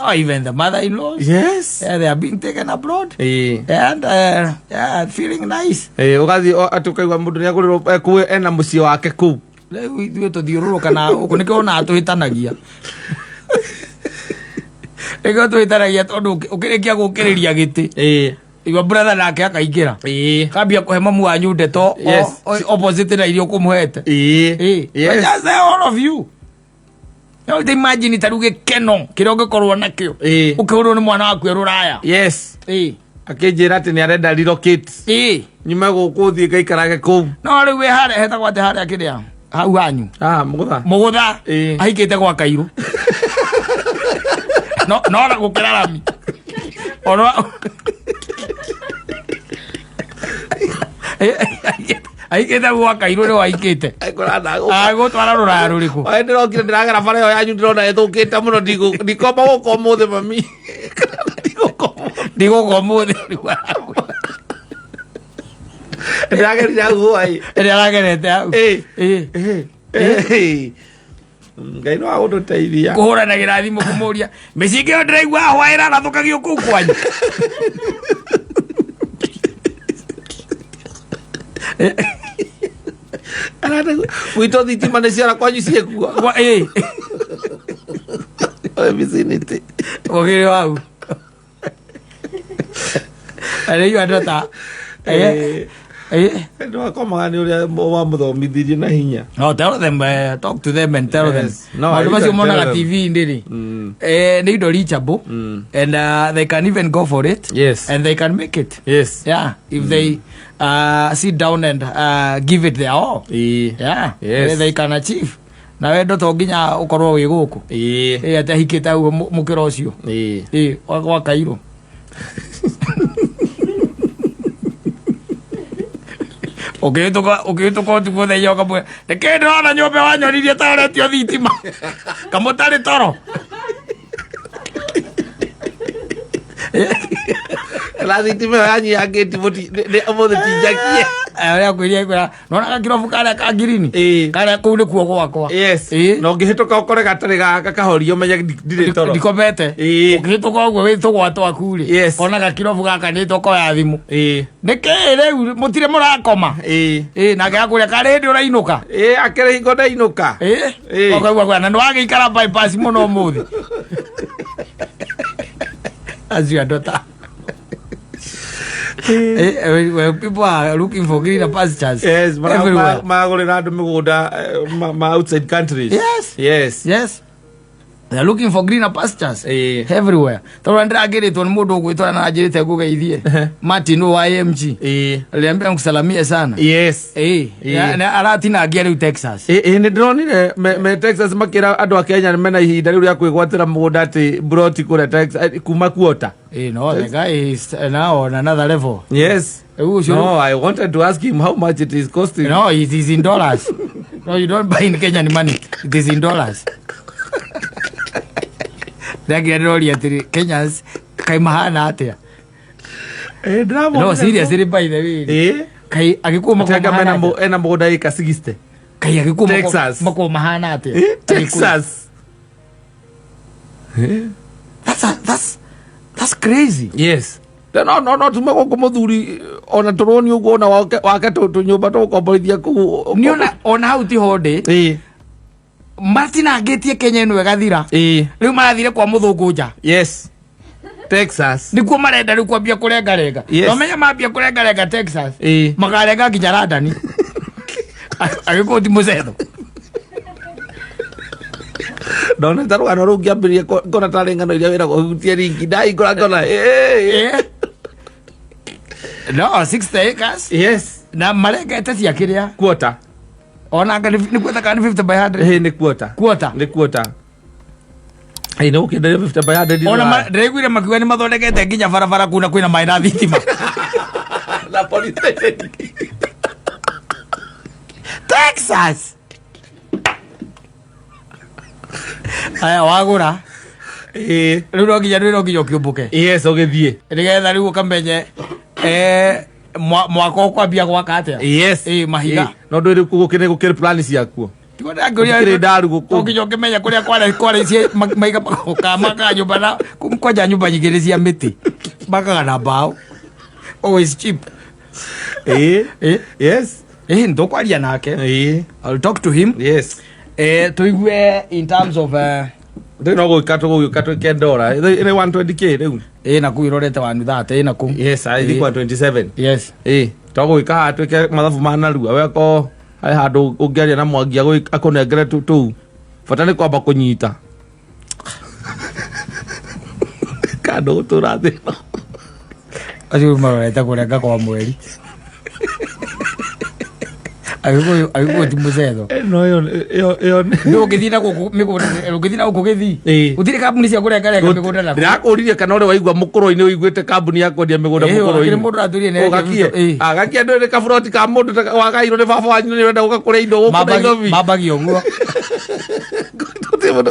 or even the mother-in-law. Yeah, they are being taken abroad and yeah, feeling nice. Ĩ, ũgathiĩ atĩ ũkaigua mũndũ nĩ agũrĩrwo kũu ena mũciĩ wake kũu. Rĩu ithuĩ tũthiũrũrũka na gũkũ, nĩkĩo onaga tũhĩtanagia, nĩkĩo tũhĩtanagia, tondũ ũkĩrĩkia gũkĩrĩria gĩtĩ, your brother nake akaingĩra, kambia kũhe mamu wanyu ndeto opposite na iria ũkũmũhete. But just say all of you. No te imagine ta rĩu gĩkeno kĩrĩa ũngĩkorwo nakĩo ũkĩhũrwo nĩ mwana waku e rũraya. Akĩnjĩra atĩ nĩ arenda relocate, nyume gũkũ thiĩ ngaikarage kũu. No rĩu wĩ harĩa hetagwo atĩ harĩa kĩrĩa hau hanyu? Ah, mũgũtha. Mũgũtha. Ahikĩte gwa kairũ no no na gũkĩra rami ona ahikĩte gwa kairũ nĩ wahikĩte. Agũtwara rũraya rũrĩkũ? Oe ndĩrokire ndĩragera bara ĩyo yanyu, ndĩrona ĩthũkĩte mũno, ndikomba gũka ũmũthĩ mami. Ndigũka ũmũthĩ. Ndigũka ũmũthĩ. Ndĩragerire hau hwaĩ. Ĩrĩa aragerete hau. Ngai no agũtũteithia. Kũhũranagĩra thimũ kũmũria mĩcinga ĩyo ndĩraigua hwaĩ ĩrarathũkagio kũu kwanyu. Gwitũ thitima nĩ ciora, kwanyu ciĩkuo? Vicinity. Ũgĩrĩ hau arĩu andũ ta Nĩ wakomaga nĩ ũrĩa wamũthomithirie na hinya. No, tell them, talk to them and tell them. No, Maũndũ you macio can monaga tell them. TV-inĩ rĩ, nĩ indo reachable and they can even go for it and they can make it. Yeah, if they sit down and give it their all. Yeah, they can achieve. Na wendo to nginya ũkorwo wĩ gũkũ. Ĩ, atĩ ahikĩte hau mũkĩra ũcio. Ĩ, gwa kairũ. Ũkĩhĩtũka ũtukũ ũthenya ũkamwĩra nĩkĩ ndĩrona nyũmba wanyonirie ta ũretio thitima kamũtarĩ toro. Na thitima ĩyo yanyu ya ngĩti ũmũthĩ ti njakie. Ũrĩa akwĩria kwĩra nona gakirobu karĩa ka ngirini karĩa kũu nĩkuo gwakwa. Na ũngĩhĩtũka ũkore gatarĩ gakahorio, menye ndirĩ toro. Ndikomete. Ũkĩhĩtũka ũguo wĩ tũgwa twaku rĩ, kona gakirobu gaka nĩ tokoya thimũ, nĩkĩ rĩu mũtirĩ mũrakoma? Ĩ, nake akũrĩa karĩ hĩndĩ ũrainũka. Ĩ, akĩrĩ hingo ndainũka. Ũkaigua kwĩra, na nĩwagĩikara bypass mũno ũmũthĩ acio andũ ta well, people are looking for greener pastures everywhere. Magũrĩra andũ mĩgũnda ma outside countries. Yes, they are looking for greener pastures everywhere, tondũ ndĩrangĩrĩtwo nĩ mũndũ ũgwĩtwara na anjĩrĩte ngũgeithie, Martin wa AMG. Aliambia nikusalamie sana. Na aratinangia rĩu Texas. Ĩ, nĩ ndĩronire me Texas makĩra andũ a Kenya mena ihinda rĩu rĩa kwĩgwatĩra mũgũnda atĩ broti kũrĩa Texas, kuma kuota. No, the guy is now on another level. Rĩu ũcio. No, I wanted to ask him how much it is costing. No, it is in dollars. No, you don't buy in Kenyan money. It is in dollars. Ndĩragira ndĩroria atĩrĩ, Kenyans kaĩ mahana atĩa? Eh, ndĩramwonire No, seriously, by the way. Eh. Kaĩ agĩkũyũ makoragwo Atĩ anga mahana mena atĩa? ena mũgũnda ĩka 60. Kaĩ agĩkũyũ Texas. makoragwo mahana atĩa? Eh, Agĩkũyũ. Texas. Eh. That's crazy. Yes. No no no tume gũkũ mũthuri ona tũroni ũguo ona wake wake tũnyũmba tũgũkomborithia kũu. Nĩ ona hau tiho ndĩ. Ĩĩ. Matinangĩtie Kenya ĩno ĩgathira. Ĩĩ. Rĩu marathire kwa mũthũngũ nja. Yes. Texas. Nĩkuo marenda rĩu kwambia kũrengarenga. Yes. Na ũmenye mambia kũrengarenga Texas. Ĩĩ. Makarenga nginya London. Agĩkũyũ ti mũcetho. Ndona ta rũgano rũu ngĩambĩrĩria ngona tarĩ ng'ano iria wĩragwo ũhutie ringi ndahingũra ngona eh. Eh. No, 60 acres. Yes. Na marengete cia kĩrĩa. Quarter. Ona anga nĩ quarter kana nĩ 50 by 100. Ĩĩ nĩ quarter. Quarter. Nĩ quarter. Ĩĩ nĩ gũkĩenderio 50 by 100. Ona ndĩraiguire makiuga nĩ mathondekete nginya barabara kuna kwĩna maĩ na thitima. Na police station. Texas. Aya wagũra. Ĩĩ. Rĩu no nginya rĩu no nginya ũkĩũmbũke. Yes, ũgĩthiĩ. Nĩgetha rĩu ũkamenye mwaka ũkwambia gwaka atĩa. Yes. Ĩĩ, mahiga. Ĩĩ, no ndũrĩ gũkĩrĩ gũkĩrĩ plan ciakuo. Tiguo ndangĩũria- Gũtikĩrĩ ndaru gũkũ. No nginya ũkĩmenye kũrĩa kwarĩ maiga makaga nyũmba na kwanja nyũmba nyingĩ nĩ cia mĩtĩ. Makaga na mbaũ. Always cheap. Ĩĩ. Ĩĩ. Yes. Ĩĩ, nĩtũkwaria nake. Ĩĩ. I'll talk to him. Yes. Tũigue in terms of Rĩu no gũgĩka tũgũgĩũka twĩke ndora. Ĩrĩ 120K rĩu. Ĩĩ, na kũu ĩrorete 130, ĩĩ, na kũu. Yes, I think Ĩĩ. 127. Yes. Ĩĩ, tũgũgĩka haha twĩke mathabu ma narua. We ko harĩ handũ ũngĩaria na Mwangi akũnengere tũu. Bata nĩ kwamba kũnyita. Kando gũtũra thĩ ĩno. Acio marorete kũrenga kwa mweri. Agĩkũyũ ti mũcetho. Ĩno ĩyo ĩyo Nĩ ũngĩthiĩ na gũkũ mĩgũnda, ũngĩthiĩ na gũkũ gĩthii. Ĩĩ. Gũtirĩ kambuni cia kũrengarenga mĩgũnda na kũu. Ndĩrakũririe kana ũrĩ waigua mũkũrũ-inĩ ũiguĩte kambuni ya kwendia mĩgũnda Ĩĩ, mũkũrũ-inĩ. hakĩrĩ mũndũ ũratũrie nĩ Ũgakie. Ĩĩ. Agakie ndũĩ nĩ kaburoti ka mũndũ wagairwo nĩ baba wanyu nĩ ũrenda gũka kũrĩa indo gũkũ Nairobi. Mambagia ũguo. Gũtirĩ mũndũ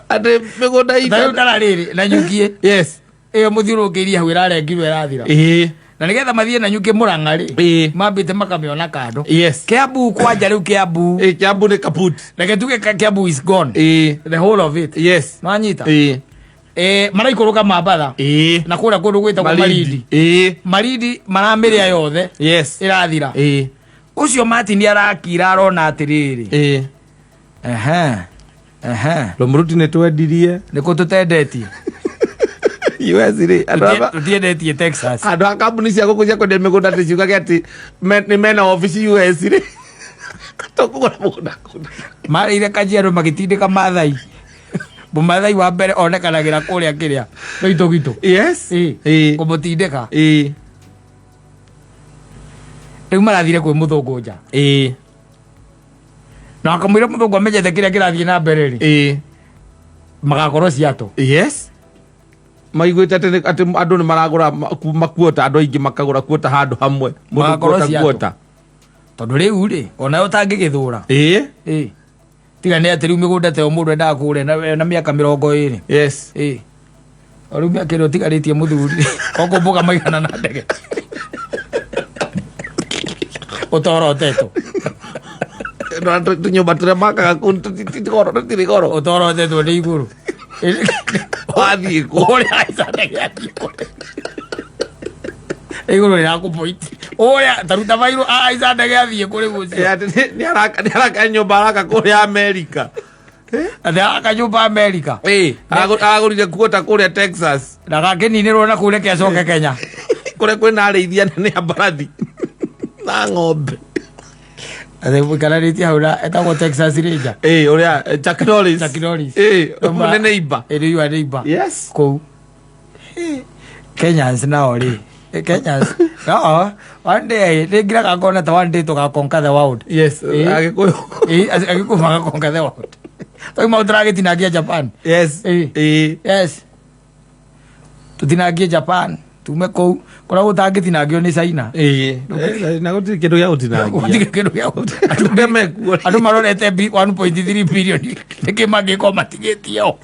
atĩ mĩgũnda itũ. Ta rĩu ndara rĩrĩ na nyukie. Yes. Ĩyo mũthiũrũrũkĩirie hau ĩrarengirwo ĩrathira. Ĩĩ. Na nĩgetha mathiĩ na nyuki Mũrang'a rĩ, Ĩĩ. mambĩte makamĩona kando. Yes. Kiambu kwanja rĩu Kiambu. Ĩĩ, Kiambu nĩ kaput. Reke tuge Kiambu is gone. Ĩĩ. The whole of it. Yes. Nwanyita? Ĩĩ. Maraikũrũka Mambatha. Ĩĩ. Na kũrĩa kũndũ gwĩtagwo Malindi. Ĩĩ. Malindi maramĩrĩa yothe. Yes. Ĩrathira. Ĩĩ. Ũcio Martin arakira arona atĩrĩrĩ. Ĩĩ. Ehe. Ehe. Rũmũruti nĩ twendirie. Nĩkũ tũtendetie? US rĩ, andũ aba- Tũtiendetie Texas. andũ a kambuni cia gũkũ cia kwendia mĩgũnda tĩciugage atĩ nĩ mena obici US rĩ. Tũkũgũra mũgũnda kũu. Marĩire Kajiado magĩtindĩka Maathai. Mũmathai wa mbere onekanagĩra kũrĩa kĩrĩa. Loitokito. Yes. Ĩĩ. Ĩĩ. Kũmũtindĩka. Ĩĩ. Rĩu marathire kwĩ mũthũngũ nja. Ĩĩ. Na akamwĩra mũthũngũ amenyete kĩrĩa kĩrathiĩ na mbere rĩ. Ĩĩ. Magakorwo Seattle. Yes. Maiguĩte atĩ andũ nĩ maragũra makuota, andũ aingĩ makagũra kuota handũ hamwe. Mũndũ Magakorwo kuota Seattle. kuota. Tondũ rĩu rĩ, onayo ũtangĩgĩthũra. Ĩĩ. Ĩĩ. Tiga nĩ atĩ rĩu mĩgũnda ta ĩyo mũndũ endaga kũgũra ena mĩaka mĩrongo ĩrĩ. Yes. Ĩĩ. O rĩu mĩaka ĩrĩa ũtigarĩtie mũthuri, okũmbũka maigana na ndege. Ũtorotetwo. Na tũnyũmba tũrĩa makaga kũu tũtirĩ goro. Ũtorotetwo nĩ igũrũ. Wathiĩ kũ? Ũrĩa aica ndege athiĩ kũrĩ. Igũrũ rĩrakũpoint. Ũrĩa, ta ruta bairũ, aica ndege athiĩ kũrĩ gũcio. Ĩ, atĩ nĩ araka nyũmba araka kũrĩa Amerika. Atĩ araka nyũmba Amerika. Ĩ, aragũrire kuota kũrĩa Texas. Na gakĩninĩrwo na kũu reke acoke Kenya. Kũrĩa kwĩna arĩithia nene a mbarathi. Na ng'ombe. Atĩ mũikaranĩtie hau na etagwo Texas Ranger. Ĩ, ũrĩa, Chuck Norris. Chuck Norris. Ĩ, Noma. nĩ neighbor. Ĩ, nĩ your neighbor. Yes. Kũu. Kenyans nao rĩ. Kenyans. No, one day, nĩ ngiraga ngona ta one day tũgaconquer the world. Yes, Ĩ. Agĩkũyũ. Ĩ, Agĩkũyũ magaconquer the world. Tondũ maũndũ tũragĩtinangia Japan. Yes. Ĩ. Ĩ. Yes. Tũtinangie Japan. Tume kũu. Kũrĩa gũtangĩtinangio nĩ China. Ĩ. Na gũtirĩ kĩndũ gĩa gũtinangia. Gũtirĩ kĩndũ gĩa gũtinangia. Andũ arĩa mekuo. Andũ marorete 1.3 billion. Nĩkĩ mangĩkorwo matigĩtie o.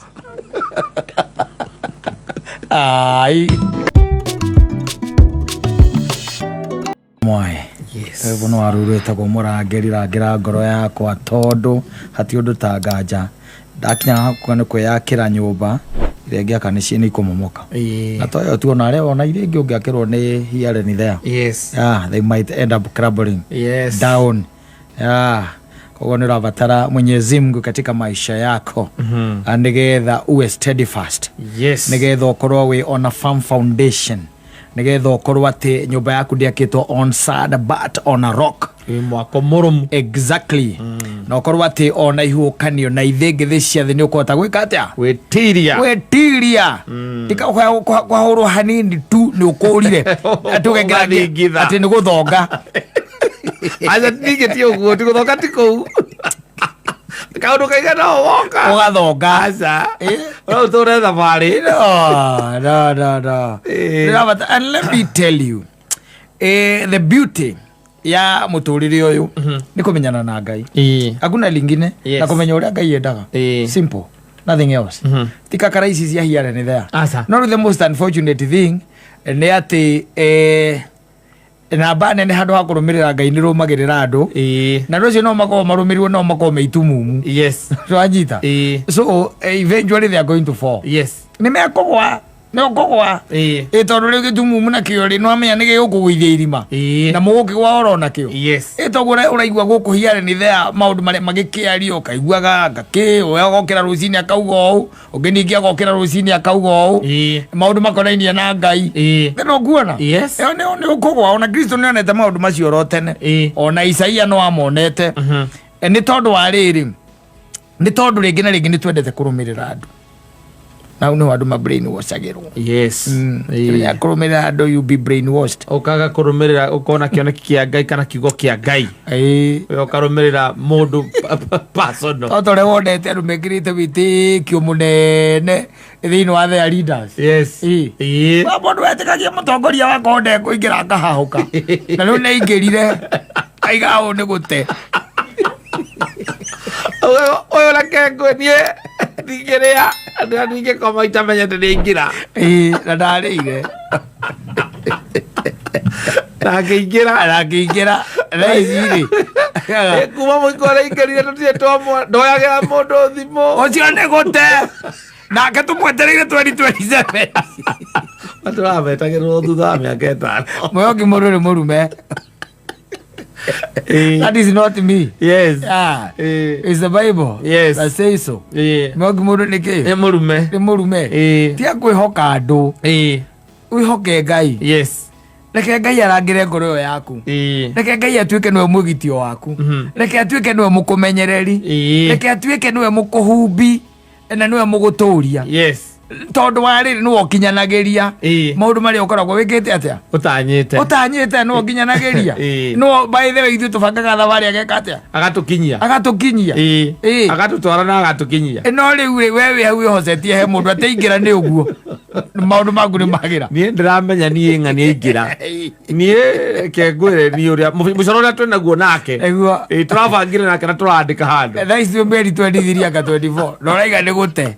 Ai mwae. Yes. Rwĩmbo nĩ waru rwĩtagwo mũrangĩri, rangĩra ngoro yakwa, tondũ hati ũndũ ta nganja ndakinya hakuhĩ nĩ kwĩyakĩra nyũmba iria ingĩaka nĩ ikũmomoka. Na toyo tu, ona arĩa ona iria ingĩ ũngĩakĩrwo nĩ here and there. Yeah, they might end up crumbling down. Yeah. Koguo nĩ ũrabatara Mwenyezi Mungu katika maisha yako, nĩgetha uwe steadfast, nĩgetha ũkorwo wĩ on a firm foundation, nĩgetha ũkorwo atĩ nyũmba yaku ndĩakĩtwo on sand but on a rock. Wĩ mwako mũrũmu. Exactly. Na ũkorwo atĩ ona ihuũkanio na ithĩngĩthĩ cia thĩ nĩ ũkũhota gwĩka atĩa? Gwĩtiria. Gwĩtiria. Tika kwahũrwo hanini tu nĩ ũkũrire. Atĩ ũgekĩra Ũgathingitha. atĩ nĩ gũthonga. Aca, ningĩ ti ũguo, ti gũthonga, ti kũu kaũndũ kaigana o woka. Ũgathonga. Aca, no ũtũre thabarĩ. No, no, no, no. And let me tell you, the beauty ya mũtũrĩre ũyũ nĩ kũmenyana na Ngai. Hakuna lingine. Na kũmenya ũrĩa Ngai endaga. Simple, nothing else. Tika kara ici cia here and there. Aca. No the most unfortunate thing nĩ atĩ namba nene handũ ha kũrũmĩrĩra Ngai nĩ rũmagĩrĩra andũ, na andũ acio no makorwo marũmĩrĩrwo, no makorwo me itumumu. Twanyita? So eventually they are going to fall. Nĩ mekũgwa, nĩ ũkũgwa. Ĩ tondũ rĩu gĩtumumu nakĩo rĩ, nĩwamenya nĩ gĩgũkũgũithia irima. Na mũgũkĩgwa oro nakĩo. Ĩ toguo ũraigua gũkũ here and there maũndũ marĩa magĩkĩario, ũkaiguaga ngakĩ ũyũ agokĩra rũcinĩ akauga ũũ, ũngĩ ningĩ agokĩra rũcinĩ akauga ũũ, maũndũ makonainie na Ngai. No nguona. Ĩyo nĩ ũkũgwa. Ona Kristo nĩ onete maũndũ macio oro tene. Ona Isaia no amonete. Nĩ tondũ wa rĩrĩ, nĩ tondũ rĩngĩ na rĩngĩ nĩ twendete kũrũmĩrĩra andũ, na hau nĩho andũ ma brainwashagĩrwo. Kũrũmĩrĩra andũ, you be brainwashed. Ũkaga kũrũmĩrĩra, ũkona kĩoneki kĩa Ngai kana kiugo kĩa Ngai. We ũkarũmĩrĩra mũndũ personal. To ta ũrĩa wonete andũ mekĩrĩte wĩtĩkio mũnene thĩinĩ wa their leaders. Wa mũndũ wetĩkagia mũtongoria wakwa ndekũingĩra akahahũka, na rĩu nĩaingĩrire aiga ũũ nĩ gũte. Ũyũ reke ngwe, niĩ ndingĩrĩa na ndingĩkoma itamenyete nĩ aingĩra. Ĩĩ, na ndarĩire. Na akĩingĩra. Na akĩingĩra thaa ici rĩ. Kuma mũiko araingĩrire tũtirĩ twamwo ndoyagĩra mũndũ thimũ. Ũcio nĩ gũte nake, tũmwetereire 2027. Tũrametagĩrĩrwo thutha wa mĩaka 5. Mũyoki mũndũ nĩ mũrume. That is not me. Ah, it's the Bible that says so. Mũyoki mũndũ nĩ kĩ? Nĩ mũrume. Nĩ mũrume. Tiga kwĩhoka andũ, wĩhoke Ngai. Reke Ngai arangĩre ngoro ĩyo yaku. Reke Ngai atuĩke nĩwe mwĩgitio waku. Reke atuĩke nĩwe mũkũmenyereri. Reke atuĩke nĩwe mũkũhumbi na nĩwe mũgũtũria. Tondũ wa rĩrĩ, nĩwe ũkinyanagĩria maũndũ marĩa ũkoragwo wĩkĩte atĩa? Ũtanyĩte. Ũtanyĩte, nĩwe ũkinyanagĩria. No by the way, ithuĩ tũbangaga thabarĩ, ageka atĩa? Agatũkinyia. Agatũkinyia. Agatũtwara na agatũkinyia. No rĩu rĩ, we wĩ hau wĩhocetie he mũndũ atĩ ingĩra nĩ ũguo maũndũ maku nĩ magĩra. Niĩ ndĩramenya niĩ ng'ani aingĩra, niĩ reke ngwĩre niĩ ũrĩa mũcoro ũrĩa twĩnaguo nake. Nĩguo. Tũrabangire nake na tũrandĩka handũ. Thaa ici mweri 23 anga 24 na ũraiga nĩ gũte.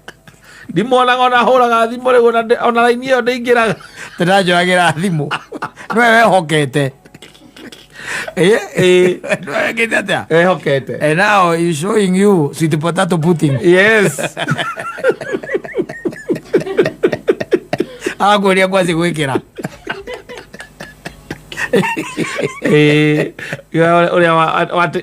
Ndimonaga ona hũraga thimũ rĩu, ona raini ĩyo ndĩingĩraga. Tũranjoyagĩra thimũ, nĩwe wehokete. Nĩwe wekĩte atĩa? Ehokete. And now he's showing you sweet potato pudding. Agakwĩria ngwacĩ gwĩkĩra. Ũrĩa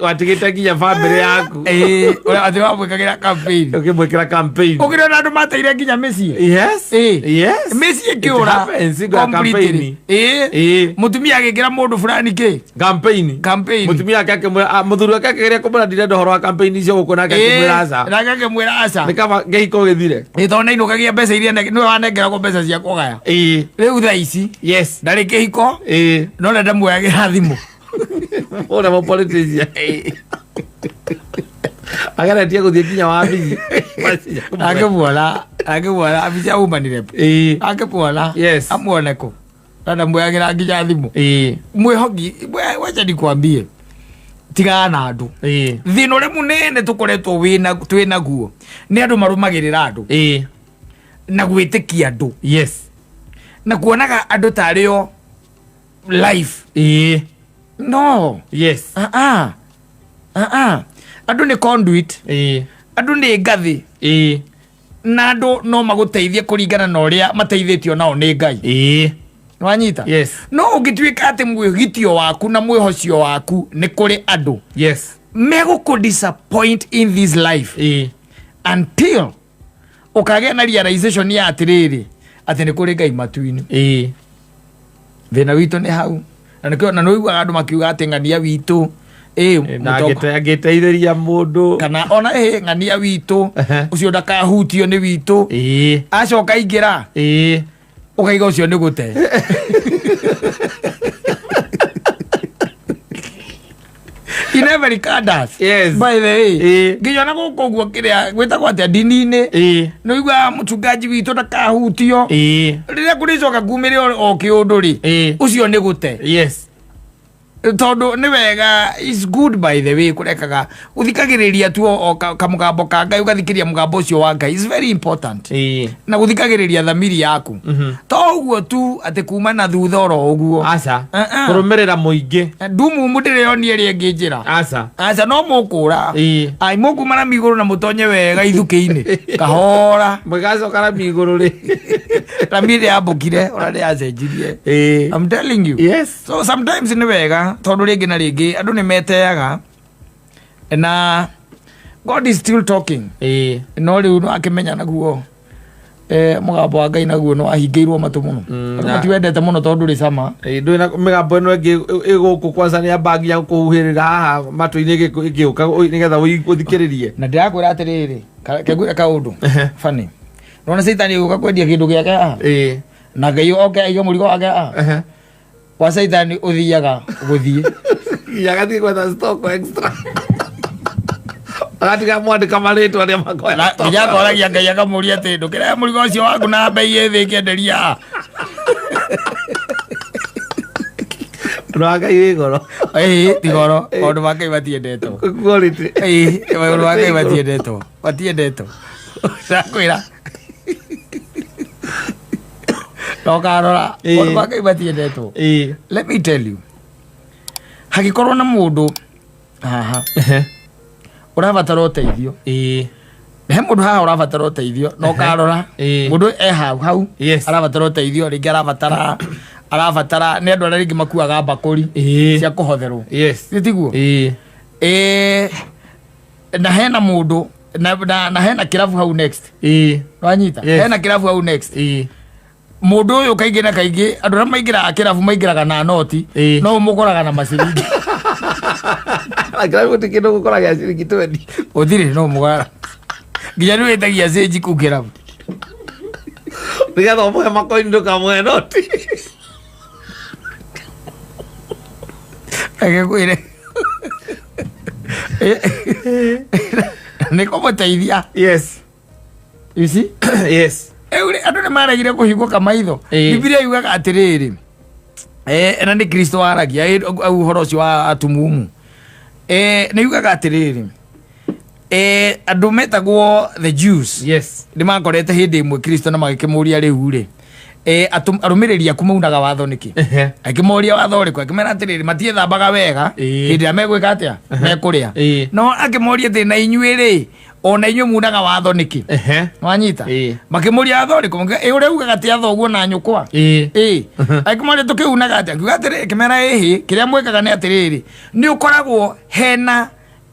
watigĩte nginya bamĩrĩ yaku. Ĩĩ, ũrĩa atĩ wamwĩkagĩra campaign. Ũkĩmwĩkĩra campaign. Ũkĩrĩ ona andũ mateire nginya mĩciĩ. Mĩciĩ It ĩkĩũra happens, hingo ya completely. campaign. Mũtumia agĩkĩra mũndũ fulani kĩ? Campaign. Campaign. Mũtumia ake akĩmwĩra, mũthuri wake akĩgeria kũmwĩra ndirenda ũhoro wa campaign icio gũkũ, nake akĩmwĩra aca. Nake akĩmwĩra aca. Nĩ kaba kĩhiko gĩthire. Ĩ tondũ nĩainũkagia mbeca iria nĩwe wanengeragwo mbeca cia kũgaya. Rĩu thaa ici ndarĩ kĩhiko, no na ndamuoyagĩra thimũ. Ũrĩa mũpolitician ageretie gũthiĩ nginya wabici. Akĩmuona abici aumanire. Akĩmuona. Amuone kũ? Na ndamuoyagĩra nginya thimũ. Mwĩhoki, wacha nikwambie, tigana na andũ. Thĩna ũrĩa mũnene tũkoretwo twĩnaguo nĩ andũ marũmagĩrĩra andũ. Na gwĩtĩkia andũ na kuonaga andũ tarĩ o life. No. Ah, ah. Ah, ah. Andũ nĩ conduit. Andũ nĩ ngathĩ. Na andũ no magũteithie kũringana na ũrĩa mateithĩtio nao nĩ Ngai. Nĩwanyita? Yes. No ũngĩtuĩka atĩ mwĩgitio waku na mwĩhocio waku nĩ kũrĩ andũ, megũkũ disappoint in this life until ũkagĩa na realization ya atĩrĩrĩ, atĩ nĩ kũrĩ Ngai matu-inĩ. Thĩna witũ nĩ hau, na nĩkĩo na nĩũiguaga andũ makiuga atĩ ng'ania witũ ĩ Na angĩteithĩria mũndũ. Kana ona ĩ ng'ania witũ ũcio ndakahutio nĩ witũ. Acoka aingĩra, ũkaiga ũcio nĩ gũte. He never recorded. By the way, nginya ona gũkũ ũguo kĩrĩa gwĩtagwo atĩa, ndini-inĩ, nĩ ũiguaga mũchungaji witũ ndakahutio. Rĩrĩa kũrĩcoka kumĩre o kĩũndũ rĩ, ũcio nĩ gũte. Tondũ nĩ wega, is good by the way, kũrekaga gũthikagĩrĩria tu o kamũgambo ka Ngai, ũgathikĩrĩria mũgambo ũcio wa Ngai is very important, na gũthikagĩrĩria thamiri yaku. To ũguo tu atĩ kuma na thutha oro ũguo. Aca. Uh-uh. Kũrũmĩrĩra mũingĩ. Ndumumu ndĩrĩonie ĩrĩa ĩngĩ njĩra. Aca. Aca, no mũkũra. Ai, mũkuma na migũrũ na mũtonye wega ithukĩ-inĩ kahora. Mũgacoka rami igũrũ rĩ. Rami ĩrĩa yambũkire ũrĩa yacenjirie. I'm telling you. So sometimes nĩ wega, tondũ rĩngĩ na rĩngĩ andũ nĩ meteaga na God is still talking. No rĩu no akĩmenya naguo mũgambo wa Ngai naguo no ahingĩirwo matũ mũno. Andũ matiwendete mũno tondũ rĩ cama. Ndũĩ na mĩgambo ĩno ĩngĩ ĩgũkũ kwanza nĩ amba nginya gũkũhuhĩrĩra haha matũ-inĩ ĩgĩũka nĩgetha ũthikĩrĩrie. Na ndĩrakwĩra atĩrĩrĩ, kengwĩre kaũndũ funny. Nona Caitani ũka kwendia kĩndũ gĩake haha, na Ngai oke aige mũrigo wake haha. Wa Caitani ũthiaga gũthiĩ. Nginya agathiĩ gwetha stock extra, agatiga mwandĩka marĩtwa arĩa makoya. Na nginya akoragia Ngai, akamũria atĩ ndũkĩrehe mũrigo ũcio waku na mbei ĩ thĩ ngĩenderia. Ũndũ wa Ngai wĩ goro. Ĩĩ, ti goro, maũndũ ma Ngai matiendetwo. Quality. Ĩĩ, maũndũ ma Ngai matiendetwo, matiendetwo, ndakwĩra. Na ũkarora, maũndũ ma Ngai matiendetwo. Let me tell you, hagĩkorwo na mũndũ haha ũrabatara ũteithio, he mũndũ haha ũrabatara ũteithio, na ũkarora mũndũ e hau hau arabatara ũteithio, rĩngĩ arabatara nĩ andũ arĩa rĩngĩ makuaga mbakũri cia kũhotherwo. Nĩ tiguo? Na hena mũndũ na hena kĩrabu hau next. Wanyita? Yes. Hena kĩrabu hau next. Mũndũ ũyũ kaingĩ na kaingĩ andũ arĩa maingĩraga kĩrabu maingĩraga na noti. No ũmũkoraga na maciringi. Na kĩrabu gũtirĩ kĩndũ gũkora gĩa ciringi 20. Gũtirĩ, no mũgara nginya nĩ wĩtagia cĩnji kũu kĩrabu. Nĩgetha ũmũhe makoini, ndũkamũhe noti. Reke ngwĩre, nĩ kũmũteithia. You see? Rĩu rĩ, andũ nĩ maregire kũhingũka maitho. Bibilia yugaga atĩrĩrĩ, na nĩ Kristo waragia au ũhoro ũcio wa atumumu. Nĩ yugaga atĩrĩrĩ, andũ metagwo the Jews nĩ makorete hĩndĩ ĩmwe Kristo na magĩkĩmũria, rĩu rĩ, arũmĩrĩri aku maunaga watho nĩkĩ? Akĩmoria watho ũrĩkũ? Akĩmera atĩrĩrĩ, matiĩthambaga wega hĩndĩ ĩrĩa megwĩka atĩa, mekũrĩa. No akĩmoria atĩ, na inyuĩ rĩ, ona inyuĩ munaga watho nĩkĩ? Wanyita? Makĩmũria watho ũrĩkũ? Makiuga, "Ĩ, ũrĩa ugaga atĩ athoguo na nyũkwa." Ĩ, akĩmoria tũkĩunaga atĩa? Akiuga atĩrĩ, akĩmera, ĩhĩ, kĩrĩa mwĩkaga nĩ atĩrĩrĩ, nĩ ũkoragwo hena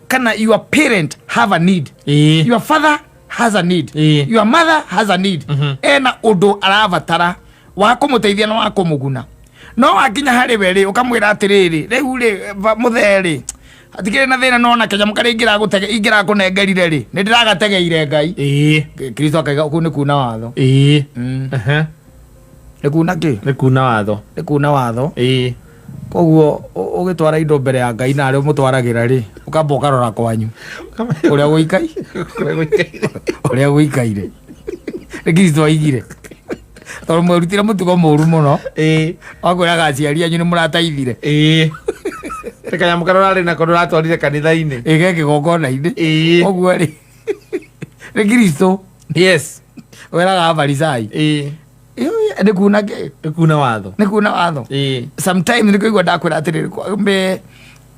kana your parent have a need, your father has a need, your mother has a need, ena ũndũ arabatara wa kũmũteithia na wa kũmũguna, no wakinya harĩ we rĩ, ũkamwĩra atĩrĩrĩ, rĩu rĩ, mũthee rĩ, hatikĩrĩ na thĩna, no na kanyamũ karĩa ingĩrakũnengerire rĩ, nĩ ndĩragategeire Ngai. Kristo akaiga kũu nĩ kuna watho. Nĩ kuna kĩ? Nĩ kuna watho. Nĩ kuna watho. Koguo ũgĩtwara indo mbere ya Ngai na arĩa ũmũtwaragĩra rĩ, ũkamba ũkarora kwanyu ũrĩa gũikai ũrĩa gũikaire. Nĩ Kristo aigire, tondũ mwerutire mũtugo mũru mũno wakwĩraga aciari anyu nĩ mũrataithire. Nĩ kanyamũ karĩa ũrarĩ nako ndũratwarire kanitha-inĩ. Ĩge kĩgongona-inĩ. Ũguo rĩ, nĩ Kristo. Weraga Afarisai. Ĩĩ. Nĩ kuna kĩ? Nĩ kuna watho. Nĩ kuna watho. Ĩĩ. Sometimes nĩ kũigua ndakwĩra atĩrĩrĩ,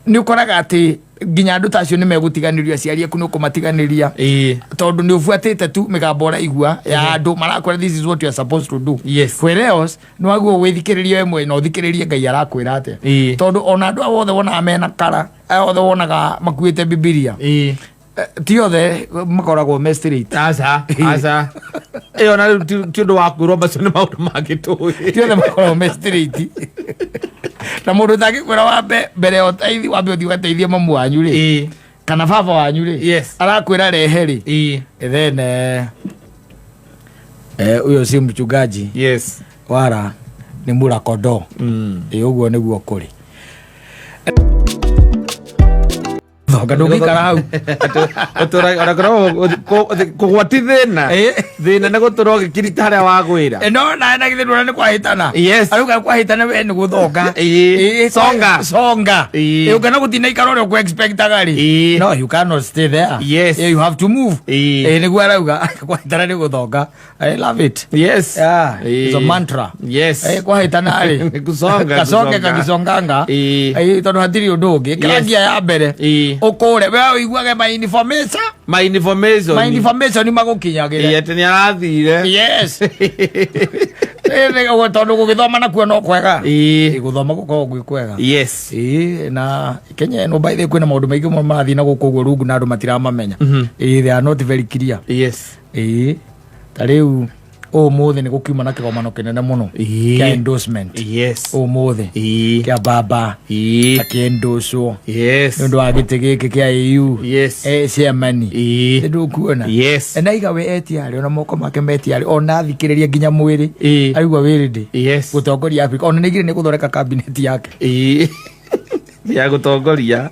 nĩ ũkoraga atĩ nginya andũ ta acio nĩ megũtiganĩrio, aciari aku nĩ ũkũmatiganĩria, Ĩĩ. tondũ nĩ ũbuatĩte tu mĩgambo ũraigua ya andũ marakwĩra this is what you are supposed to do. Yes. Whereas nĩ wagwo wĩthikĩrĩrie we mwene na ũthikĩrĩrie Ngai arakwĩra atĩa. Ĩĩ. Tondũ ona andũ aya othe wonaga mena kara, aya othe wonaga makuĩte Bibilia, Ĩĩ. ti othe makoragwo me straight. Aca, aca. Ĩyo na rĩu ti ũndũ wa kwĩrwo, macio nĩ maũndũ mangĩ tũĩ. Ti othe makoragwo me straight, na mũndũ ũtangĩkwĩra wambe mbere ya ũteithi wambe ũthiĩ ũgateithie mamu wanyu rĩ, Ĩĩ. kana baba wanyu rĩ, Yes. arakwĩra rehe rĩ, Ĩĩ. then huyo si mchungaji, Yes. wala nĩ mura kondoo. Ĩ ũguo nĩguo kũrĩ thonga, ndũngĩikara hau. Ona korwo kũgwa ti thĩna. Ĩĩ. Thĩna nĩ gũtũra ũgĩkirita harĩa wagwĩra. No na na githĩ ndũrona nĩ kwahĩtana? Yes. Arauga kwahĩtana we nĩ gũthonga. Ĩĩ. Ĩĩ, Songa. Songa. Ĩĩ. Ĩĩ, ũngĩona gũtina ikara ũrĩa ũkũ-expectaga rĩ, Ĩĩ. no, you cannot stay there. Yes. Ĩĩ, you have to move. Ĩĩ. Ĩĩ, nĩguo arauga kwahĩtana nĩ gũthonga. I love it. Yes. Yeah, it's a Ĩĩ. mantra. Yes. Kwahĩtana rĩ, Nĩ gũconga, kasonge gũconga. kagisonganga. Ĩĩ. Ĩĩ, tondũ hatirĩ ũndũ ũngĩ. Ĩkĩra Yes. ngia ya mbere, Ĩĩ. ũkũre we ũiguage my information, My information. my information magũkinyagĩre. Ĩĩ, atĩ nĩ arathire. Yes. Ĩĩ, ũguo tondũ gũgĩthoma nakuo no kwega. Ĩĩ. Ĩĩ, gũthoma gũkoragwo gwĩ kwega. Yes. Ĩĩ, na Kenya ĩno, by the way, kwĩna maũndũ maingĩ mũno marathiĩ na gũkũ ũguo rungu na andũ matiramamenya. Ĩĩ, they are not very clear. Yes. Ĩĩ, ta rĩu ũmũthĩ nĩ gũkiuma na kĩgomano kĩnene mũno Ĩĩ. kĩa endorsement. Yes. Ũmũthĩ Ĩĩ. kĩa baba Ĩĩ. akĩendocwo Yes. nĩ ũndũ wa gĩtĩ gĩkĩ kĩa AU, Yes. chairman. Ĩĩ. Ndũkuona? Yes. Na iga we etiarĩ, ona moko make metiarĩ, ona athikĩrĩria nginya mwĩrĩ, Ĩĩ. aigua wĩ ready Yes. gũtongoria Africa. Ona nĩigire nĩ gũthondeka cabinet yake. Ĩĩ. Ya gũtongoria.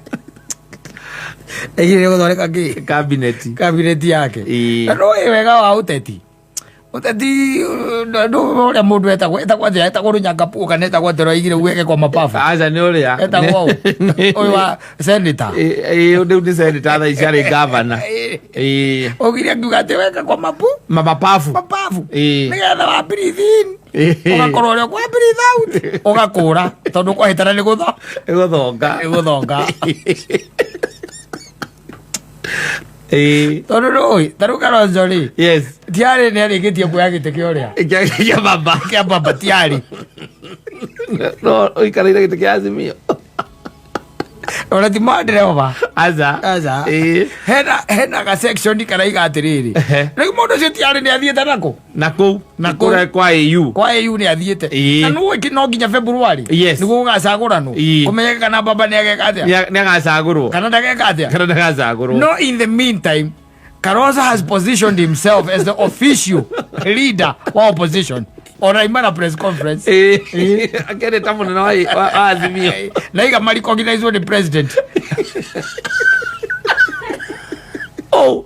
Aigire nĩ gũthondeka kĩ? Cabinet. Cabinet yake. Ĩĩ. Na nĩũĩ wega wa ũteti, ũteti ũrĩa mũndũ etagwo atĩa, etagwo Rũnyangapuo kana etagwo atĩa, aigire weke kwa mapafu? Aca, nĩ ũrĩa. Etagwo ũ? Ũyũ wa senator. Ĩĩ, rĩu nĩ senator, thaa ici arĩ governor. Ĩĩ. Augire, akiuga atĩ weke kwa mapu Mapafu. Mapafu. Ĩĩ. Nĩgetha wa breathe in, Ĩĩ. ũgakorwo ũrĩa kwa breathe out ũgakũra, tondũ kwahĩtana nĩ gũtho Nĩ gũthonga. Nĩ gũthonga. Ĩĩ. Tondũ nũĩ ta rĩu Kalonzo rĩ, Yes. tiarĩ nĩ arĩkĩtie kuoya gĩtĩ kĩa ũrĩa Kĩa baba. Kĩa baba tiarĩ. No ũikarĩire gĩtĩ kĩa Azimio. Ona ti mandereba. Aca. Aca. Ĩĩ. Hena ga section karaiga atĩrĩrĩ, Ehe. rĩu mũndũ ũcio tiarĩ nĩ athiĩte nakũ? Na kũu. Na kũu. Kũrĩa kwa AU. Kwa AU nĩ athiĩte. Ĩĩ. Na nũĩ no nginya February Yes. nĩguo gũgacagũranwo, Ĩĩ. kũmenyeke kana baba nĩ ageka atĩa, Nĩ agacagũrwo kana ndageka atĩa. Kana ndagacagũrwo. No, in the meantime, Kalonzo has positioned himself as the official leader wa opposition. Ona imana press conference. Ĩĩ. Akĩrĩ ta mũnene wa Azimio. Na iga marecognizwo ni president. Oh.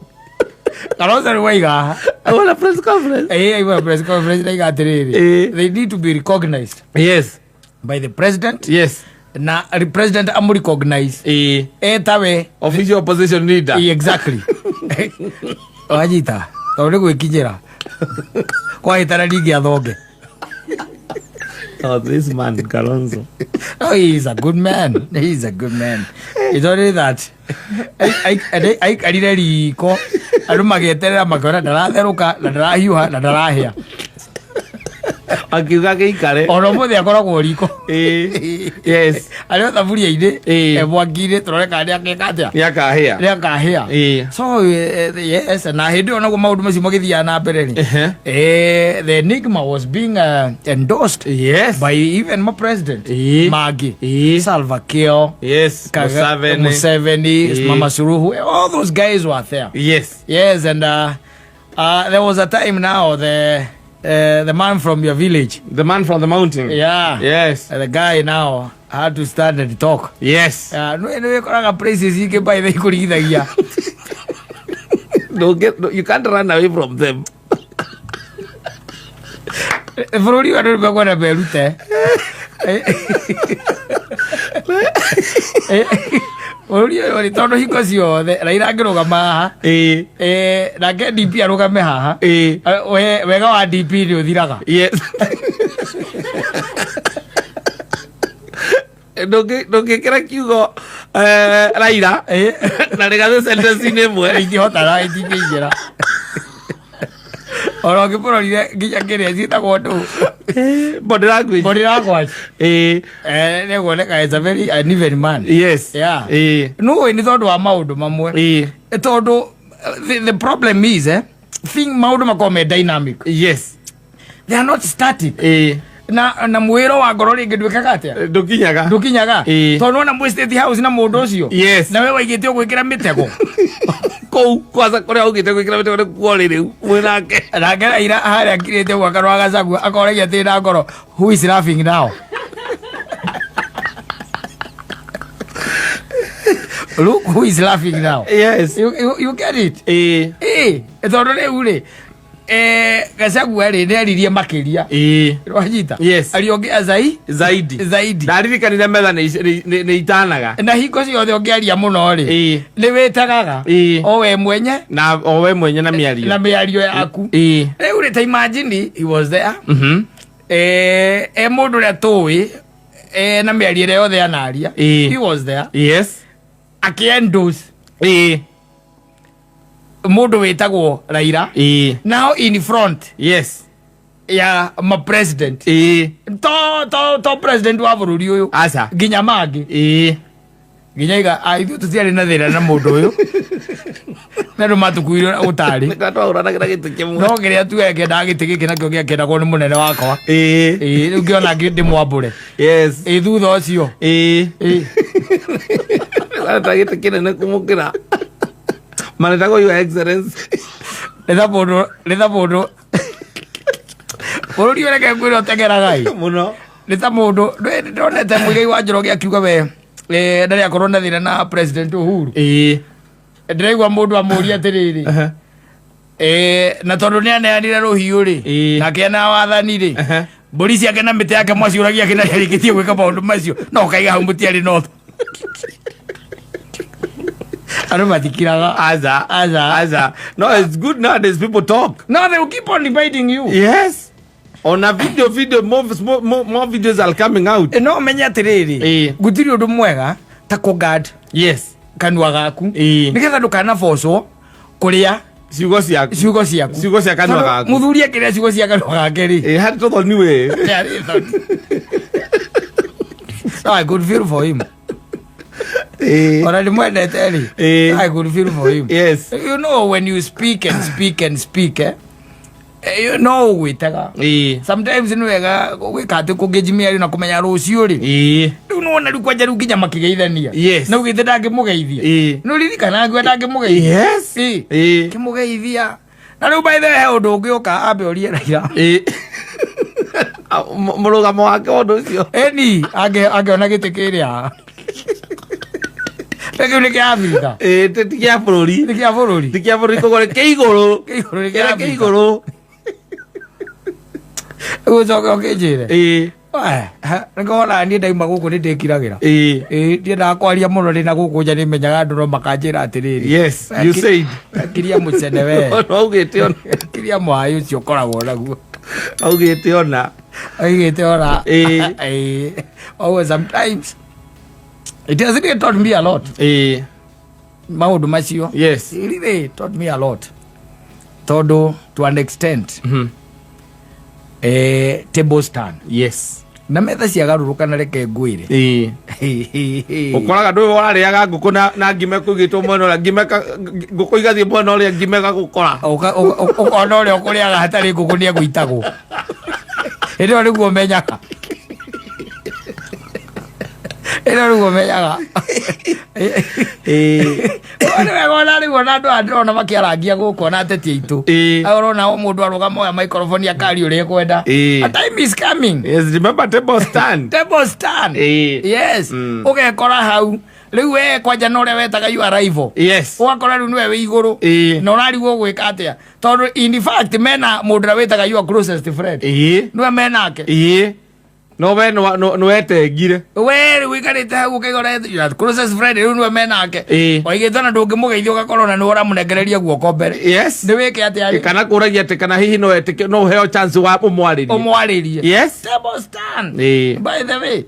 Kalonzo nĩ waiga. Wona press conference. Eh, imana press conference na iga atĩrĩrĩ, they need to be recognized Yes. by the president, Yes. na president amurecognize etawe Official opposition leader. Exactly. Wanyita, tondũ nĩ gwĩkinyĩra kwahĩtana ningĩ athonge. Oh, this man Kalonzo. Oh, he is a good man. He is a good man. It's only that aikarire riko andũ magĩeterera makĩona ndaratherũka na ndarahiũha na ndarahĩa. Akiuga gĩikare. Ona ũmũthĩ akoragwo riko. Ĩĩ. Yes. Arĩ o thaburia-inĩ, Ĩĩ. e mwaki-inĩ, tũrore kana nĩageka atĩa. Nĩakahĩa. Nĩakahĩa. Ĩĩ. So yes, na hĩndĩ ĩyo naguo maũndũ macio magĩthiaga na mbere rĩ, the enigma was being endorsed by even my president Ĩĩ. mangĩ, Ĩĩ. Salva Kiir, Museveni. Museveni, Ĩĩ. Mama Suluhu, all those guys were there. Yes, and there was a time now the man from your village, The man from the mountain. Yeah, the guy now had to stand and talk. Nĩ wĩkoraga places ingĩ by the ikũrigithagia. Don't get, no, you can't run away from them. Bũrũri ũyũ andũ nĩmekwenda merute. Bũrũri ũyũ rĩ, tondũ hingo ciothe Raila angĩrũgama haha, nake DP arũgame haha, wega wa DP nĩ ũthiraga. Yes. Ndũngĩkĩra kiugo Raila na rĩgathe sentence-inĩ ĩmwe. Ingĩhota itingĩingĩra ona ũngĩmũrorire nginya kĩrĩa ciĩtagwo ndũ. Body language. Body language. Nĩ kuoneka is a very uneven man. Yeah. No nĩ tondũ wa maũndũ mamwe. Tondũ the problem is thing maũndũ makoragwo me dynamic. They are not static. Na mwĩro wa ngoro rĩngĩ ndwĩkaga atĩa? Ndũkinyaga. Ndũkinyaga. Tondũ nona mwĩ State House na mũndũ ũcio. Na we waigĩte ũgwĩkĩra mĩtego. Kũu kwanza kũrĩa augĩte gwĩkĩra mĩtego nĩ kuo rĩ rĩu mwĩ nake. Nake Raila harĩa akirĩte ũguo akanua Gachagua akoragia atĩ na ngoro, who is laughing now? Look who is laughing now. You get it? Tondũ rĩu rĩ, Gachagua rĩ nĩ aririe makĩria. Wanyita? Yes. Aliongea Zaidi. Zaidi. Ndaririkanire metha nĩ itanaga. Na hingo ciothe ũngĩaria mũno rĩ, nĩ wĩtegaga. O we mwenye. Na o we mwenye na mĩario. Na mĩario yaku. Rĩu rĩ, ta imagine he was there. Mũndũ ũrĩa tũĩ, na mĩario ĩrĩa yothe anaria. He was there. Akĩ-endorse. Mũndũ wĩtagwo Raila. Now in front. Ya ma president. To president wa bũrũri ũyũ. Aca. Nginya mangĩ. Nginya iga, ithuĩ tũtiarĩ na thĩna na mũndũ ũyũ. Na andũ matũkuire ũtarĩ. Nĩkĩo twahũranagĩra gĩtĩ kĩmwe. No kĩrĩa tu ekĩendaga gĩtĩ gĩkĩ nakĩo gĩakĩendagwo nĩ mũnene wakwa. Rĩu ngĩona ndĩmwambũre. Thutha ũcio. Areta gĩtĩ kĩnene kũmũkĩra. Maretagwo Your Excellency. Nĩ ta mũndũ, nĩ ta mũndũ. Bũrũri ũyũ reke ngwĩre ũteng'eraga ĩ. Mũno. Nĩ ta mũndũ, ndonete Muigai wa Njoroge akiuga we, ndarĩ akorwo na thĩna na President Uhuru. Ndĩraigua mũndũ amũria atĩrĩrĩ. Na tondũ nĩ aneanire rũhiũ rĩ, na akĩana wathani rĩ, mbũri ciake na mĩtĩ yake mwaciũragia kĩna nĩarĩkĩtie gwĩka maũndũ macio, no ũkaiga hau mũtiarĩ na ũthũ. Andũ matikiraga. Aca. Aca. Aca. No, it's good nowadays people talk. No, they will keep on inviting you. Yes. On a video, video, more, more, more, more videos are coming out. No menye atĩrĩrĩ, gũtirĩ ũndũ mwega ta kũ guard kanua gaku. Nĩgetha ndũkanabocwo kũrĩa Ciugo ciaku. Ciugo ciaku. Ciugo cia kanua Tondũ gaku. Mũthuri akĩrĩa ciugo cia kanua gake rĩ. Harĩ tũthoni we. Harĩ thoni. No, I could feel for him. Ona nĩ mwendete rĩ. I could feel for him. You know when you speak and speak and speak, you know ũgwĩtega. Sometimes nĩ wega gwĩka atĩ kũngĩnji mĩario na kũmenya rũciũ rĩ. Rĩu nĩwona rĩu kwanja rĩu nginya makĩgeithania. Na ugĩte ndangĩmũgeithia. Nĩ ũririkana ngiuga ndangĩmũgeithia. Kĩmũgeithia. Na rĩu by the way he ũndũ ũngĩ ũka ambe ũrie Raila. Mũrũgamo wake wa ũndũ ũcio. Eni, angĩona gĩtĩ kĩrĩa. Kĩu nĩ kĩa Afrika. Ti kĩa bũrũri. Nĩ kĩa bũrũri. Ti kĩa bũrũri, koguo nĩ kĩ igũrũ. Kĩ igũrũ, nĩ kĩa Kĩrĩa kĩ Afrika. igũrũ. Ũcoke ũkĩnjĩre. Nĩngona niĩ ndauma gũkũ nĩ ndĩkiragĩra. Ndiendaga kwaria mũno ndĩ na gũkũ nja, nĩmenyaga andũ no makanjĩra atĩrĩrĩ. Yes, you said. Kiria mũcene we. Augĩte ona. Kiria mwaĩ ũcio ũkoragwo naguo. Augĩte ona. Augĩte ona. Oh, sometimes it has really taught me a lot. Maũndũ macio. It really taught me a lot. Tondũ to an extent. Tables turn. Na metha ciagarũrũka na reke ngwĩre. Ũkoraga ndũĩ ũrarĩaga ngũkũ na ngima ĩkũigĩtwo mwena ũrĩa, ngima ngũkũ igathiĩ mwena ũrĩa, ngima ĩgagũkora. Ũkona ũrĩa ũkũrĩaga hatarĩ ngũkũ nĩ egũitagwo. Hĩndĩ ĩyo nĩguo ũmenyaga. Hĩndĩ ĩyo nĩguo ũmenyaga. Nĩ wega ona rĩu ona andũ aya ndĩrona makĩarangia gũkũ ona ateti aitũ. Aya ũrona o mũndũ arũgama oya microphone akaria ũrĩa ekwenda. A time is coming. Yes, remember table stand. Table stand. Yes. Ũgekora hau. Rĩu we kwanja na ũrĩa wetaga your rival. Ũgakora rĩu nĩwe wĩ igũrũ. Na ũrarigwo gwĩka atĩa. Tondũ in fact mena mũndũ ũrĩa wĩtaga your closest friend. Nĩwe menake. No we nĩ wetengire. We rĩu ũikarĩte hau ũkaigora your closest friend rĩu nĩwe menake. Oigĩte ona ndũngĩmũgeithia ũgakorwo na nĩwe ũramũnengereria guoko mbere. Nĩ wĩke atĩa rĩ? Kana kũragia atĩ kana hihi no etĩke no ũheo chance wa ũmwarĩrie. Ũmwarĩrie. Tables turn. By the way,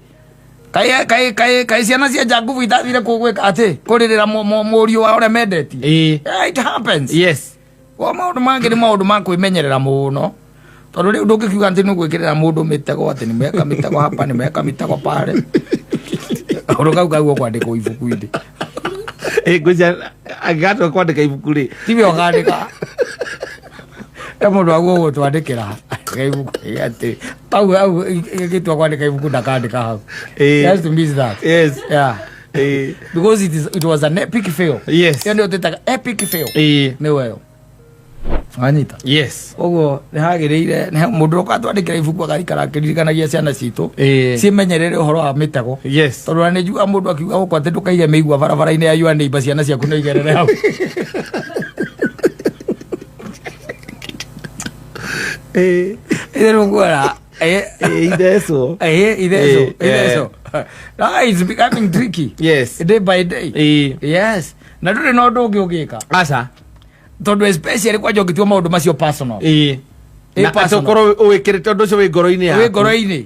kaĩ kaĩ kaĩ kaĩ ciana cia Jakubu itathire kũ gwĩka atĩ kũrĩrĩra mũriũ wa ũrĩa mendetie. Yeah, it happens. Kwa maũndũ mangĩ nĩ maũndũ ma kwĩmenyerera mũno, tondũ rĩu ndũngĩkiuga atĩ nĩ gwĩkĩrĩra mũndũ mĩtego, atĩ nĩ meka mĩtego hapa, nĩ meka mĩtego pale. Kaũndũ kau kau kwandĩkwo ibuku-inĩ. Ngwĩciria angĩgatua kwandĩka ibuku rĩ, tiwe ũkandĩka, e mũndũ waguo gũtwandĩkĩra ibuku atĩ hau hau gĩtua kwandĩka ibuku ndakandĩka hau. He has to miss that. Yeah. Because it was an epic fail. Ĩyo nĩyo twĩtaga epic fail. Nĩ weyo wanyita. Koguo nĩ hagĩrĩire nĩ mũndũ ũrĩa ũgatwandĩkĩra ibuku agaikara akĩririkanagia ciana citũ ciĩmenyerere ũhoro wa mĩtego, tondũ ona nĩ njugaga mũndũ akiuga gũkũ atĩ ndũkaige mĩigua barabara-inĩ ya your neighbor, ciana ciaku no igerere hau. Ithe rĩu Ithecwo. Itheco. Itheco. Now it's becoming tricky day by day. Yes, na ndũrĩ na ũndũ ũngĩ ũngĩka. Aca. Tondũ especially kwanja ũngĩtua maũndũ macio personal. Na atĩ personal. ũkorwo wĩkĩrĩte ũndũ ũcio wĩ ngoro-inĩ yaku. Wĩ ngoro-inĩ.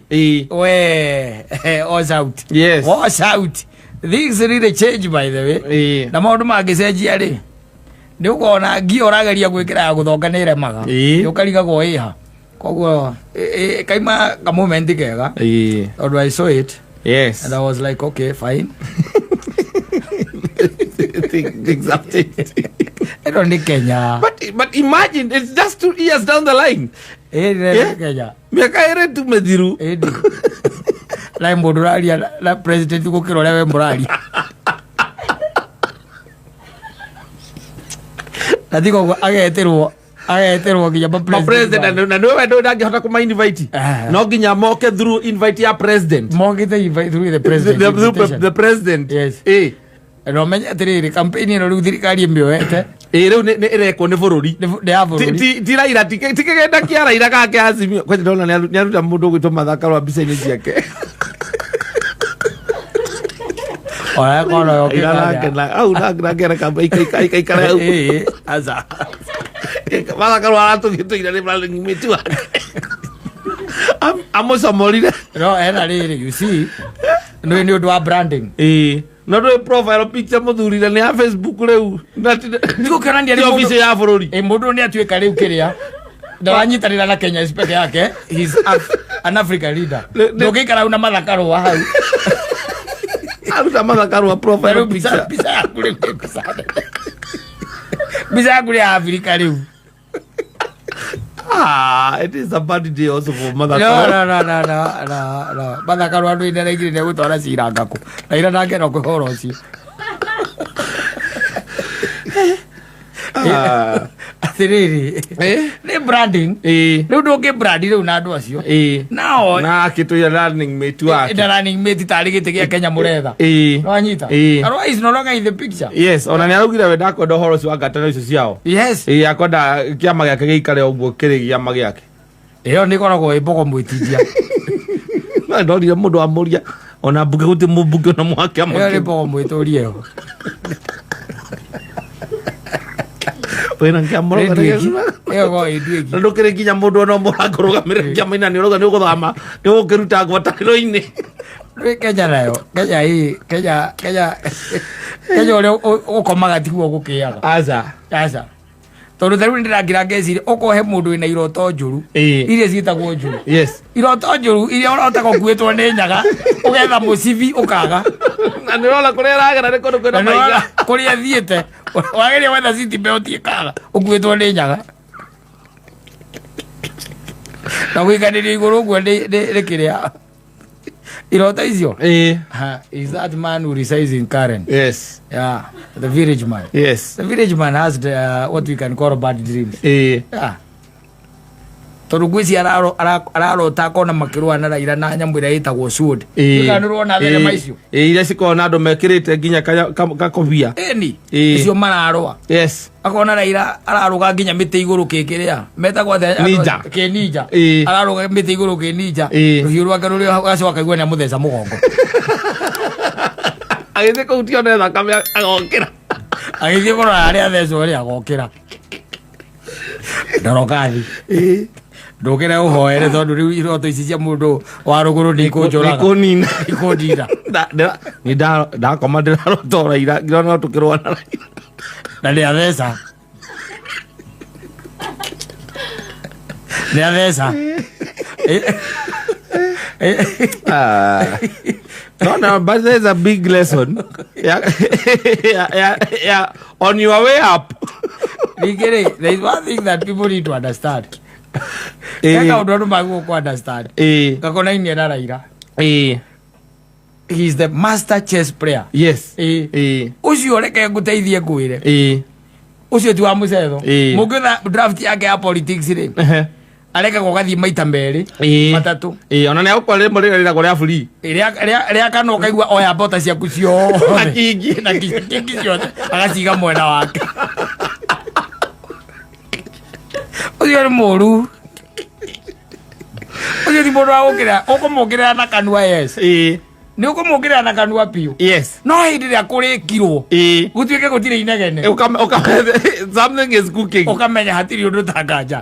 We watch out. Watch out, things really change, by the way. Na maũndũ mangĩcenjia rĩ, nĩ ũkona ngia ũrageria gwĩkĩra ya gũthonga nĩ ĩremaga. Nĩ ũkarigagwo ĩha. Koguo kaima kamoment kega, tondũ I saw it and I was like, "Okay, fine." Things have changed. Ĩno nĩ Kenya. But imagine it's just 2 years down the line. Ĩ nĩ Kenya. Mĩaka ĩrĩ tu mĩthiru. Ĩndĩ na mũndũ ũraria na president gũkĩra ũrĩa we mũraria, na tiga ũguo agetĩrwo nginya ma Ma president na nĩwe ndũ ndangĩhota kũma invite. No nginya moke through invite ya president. Mokĩte invite through the president invitation. The president. Yes. Na ũmenye atĩrĩrĩ, campaign ĩno rĩu thirikari ĩmĩoete. Rĩu nĩ ĩrekwo nĩ bũrũri. Nĩ ya bũrũri. Ti Raila, ti kĩgenda kĩa Raila kana kĩa Azimio. Kwanja ndona nĩ aruta mũndũ ũgwĩtwo Martha Karua mbica-inĩ ciake. Ona korwo yokĩte. Raila nake au nake arakamba ikaikara hau. Ĩ, aca. Martha Karua aratũgĩtũire nĩ running mate wake. Amũcomorire. No ena rĩrĩ, you see, nĩ ũndũ wa branding. No ndũĩ profile picture mũthurire nĩ ya Facebook rĩu. Na Tigũkĩonania ti rĩu obici ya bũrũri. Ĩ, mũndũ nĩ atuĩka rĩu kĩrĩa ndaranyitanĩra na Kenya peke yake. He's an African leader. Ndũngĩikara hau na Martha Karua hau. Aruta Martha Karua profile Rĩu mbica picture. Mbica yaku rĩu nĩ mbica nene. Mbica yaku nĩ ya Afrika rĩu. Ah, it is a bad day also for Martha No, Karua. no, no, no, no, no, no. Martha Karua andũ ine raigire nĩ egũtwara cira ngakũ na ira nake no kwĩhora ũcio. Atĩrĩrĩ, nĩ branding. Rĩu ndũngĩ brand rĩu na andũ acio nao. Na akĩtũira running mate wake. Na running mate tarĩ gĩtĩ gĩa Kenya mũretha. Wanyita. Karua is no longer in the picture. Yes, ona nĩ araugire we ndakwenda ũhoro ũcio wa ngatano icio ciao. Akwenda kĩama gĩake gĩikare ũguo kĩrĩ kĩama gĩake. Ĩyo nĩ ĩkoragwo ĩ mbogo mwĩtindia. No ndonire mũndũ amũria ona mbunge gũtirĩ mũmbunge ona mwa kĩama Ĩyo nĩ kĩu. mbogo mwĩtũrie ĩyo. Wĩna kĩama Nĩ ũrauga nduĩki. Ĩyo ĩkoragwo ĩ nduĩki. Na ndũkĩrĩ nginya mũndũ ona ũmwe ũrakũrũgamĩrĩra kĩama-inĩ na nĩ ũrauga nĩ ũgũthama nĩ ũgũkĩruta ngwatanĩro-inĩ. Rĩ Kenya nayo, Kenya ĩ Kenya, Kenya, Kenya ũrĩa ũkomaga tiguo gũkĩaga. Aca. Aca, tondũ ta rĩu nĩndĩrakira ngeciria ũkohe mũndũ wĩna iroto njũru, iria ciĩtagwo njũru, iroto njũru iria ũrotaga ũkuĩtwo nĩ nyaga, ũgetha mũcibi ũkaga. Na nĩ ũrona kũrĩa ĩragera nĩ kũndũ kwĩna Na nĩ maiga. ũrona kũrĩa thiĩte, wageria gwetha seat belt ĩkaga, ũkuĩtwo nĩ nyaga na gũikanĩria igũrũ ũguo nĩ kĩrĩa iroto icio. Ha, is that man who resides in Karen. Yeah, the village man. The village man has the, what we can call bad dreams. Yeah. Tondũ ngwĩciria ararota akona makĩrũa na Raila na nyamũ ĩrĩa ĩtagwo sword. Kana nĩũrona thenema icio? Ĩĩ, iria cikoragwo na andũ mekĩrĩte nginya gakobia. Ĩni. Icio mararũa. Yes. Akona Raila ararũga nginya mĩtĩ igũrũ kĩkĩrĩa metagwo atĩa? Ninja. Kĩ ninja. Ĩĩ. Ararũga mĩtĩ igũrũ kĩ ninja. Ĩĩ. Rũhiũ rwake rũrĩa agacoka akaigua nĩamũtheca mũgongo. Agĩthiĩ kũu tione thakame agokĩra. Agĩthiĩ kũrora harĩa athecwo rĩ agokĩra. Ndorokathi. Ndũkĩre ũhoere tondũ rĩu iroto ici cia mũndũ wa rũgũrũ ndikũnjũraga. Nikũnina. Ikũndira. Ni ndakoma ndĩrarota Raila ngĩona no tũkĩrũa na Raila. Na nĩ atheca. Nĩ atheca. Ah. No, but there's a big lesson. Yeah. On your way up. Ningĩ rĩ, there is one thing that people need to understand. He kaũndũ andũ magĩrĩirwo kũ understand. Gakonainie na Raila. He is the master chess player. Yes. Ũcio reke ngũteithie ngwĩre. Ũcio ti wa mũcetho. Mũngĩona draft yake ya politics rĩ, arekagwo gathiĩ maita merĩ, matatũ. Ona nĩ agũkora rĩmwe rĩrĩa rĩragwo rĩa free. Rĩa kana ũkaigua oya mbota ciaku ciothe. Na kingi. Na kingi ciothe. Agaciga mwena wake. Ũcio nĩ mũru. Ũcio ti mũndũ wa gũkĩra, ũkũmũkĩrĩra na kanua, yes. Nĩ ũkũmũkĩrĩra na kanua biũ. Yes. No hĩndĩ ĩrĩa kũrĩkirwo, gũtuĩke gũtirĩ inegene. Something is cooking. Ũkamenya hatirĩ ũndũ ta nganja.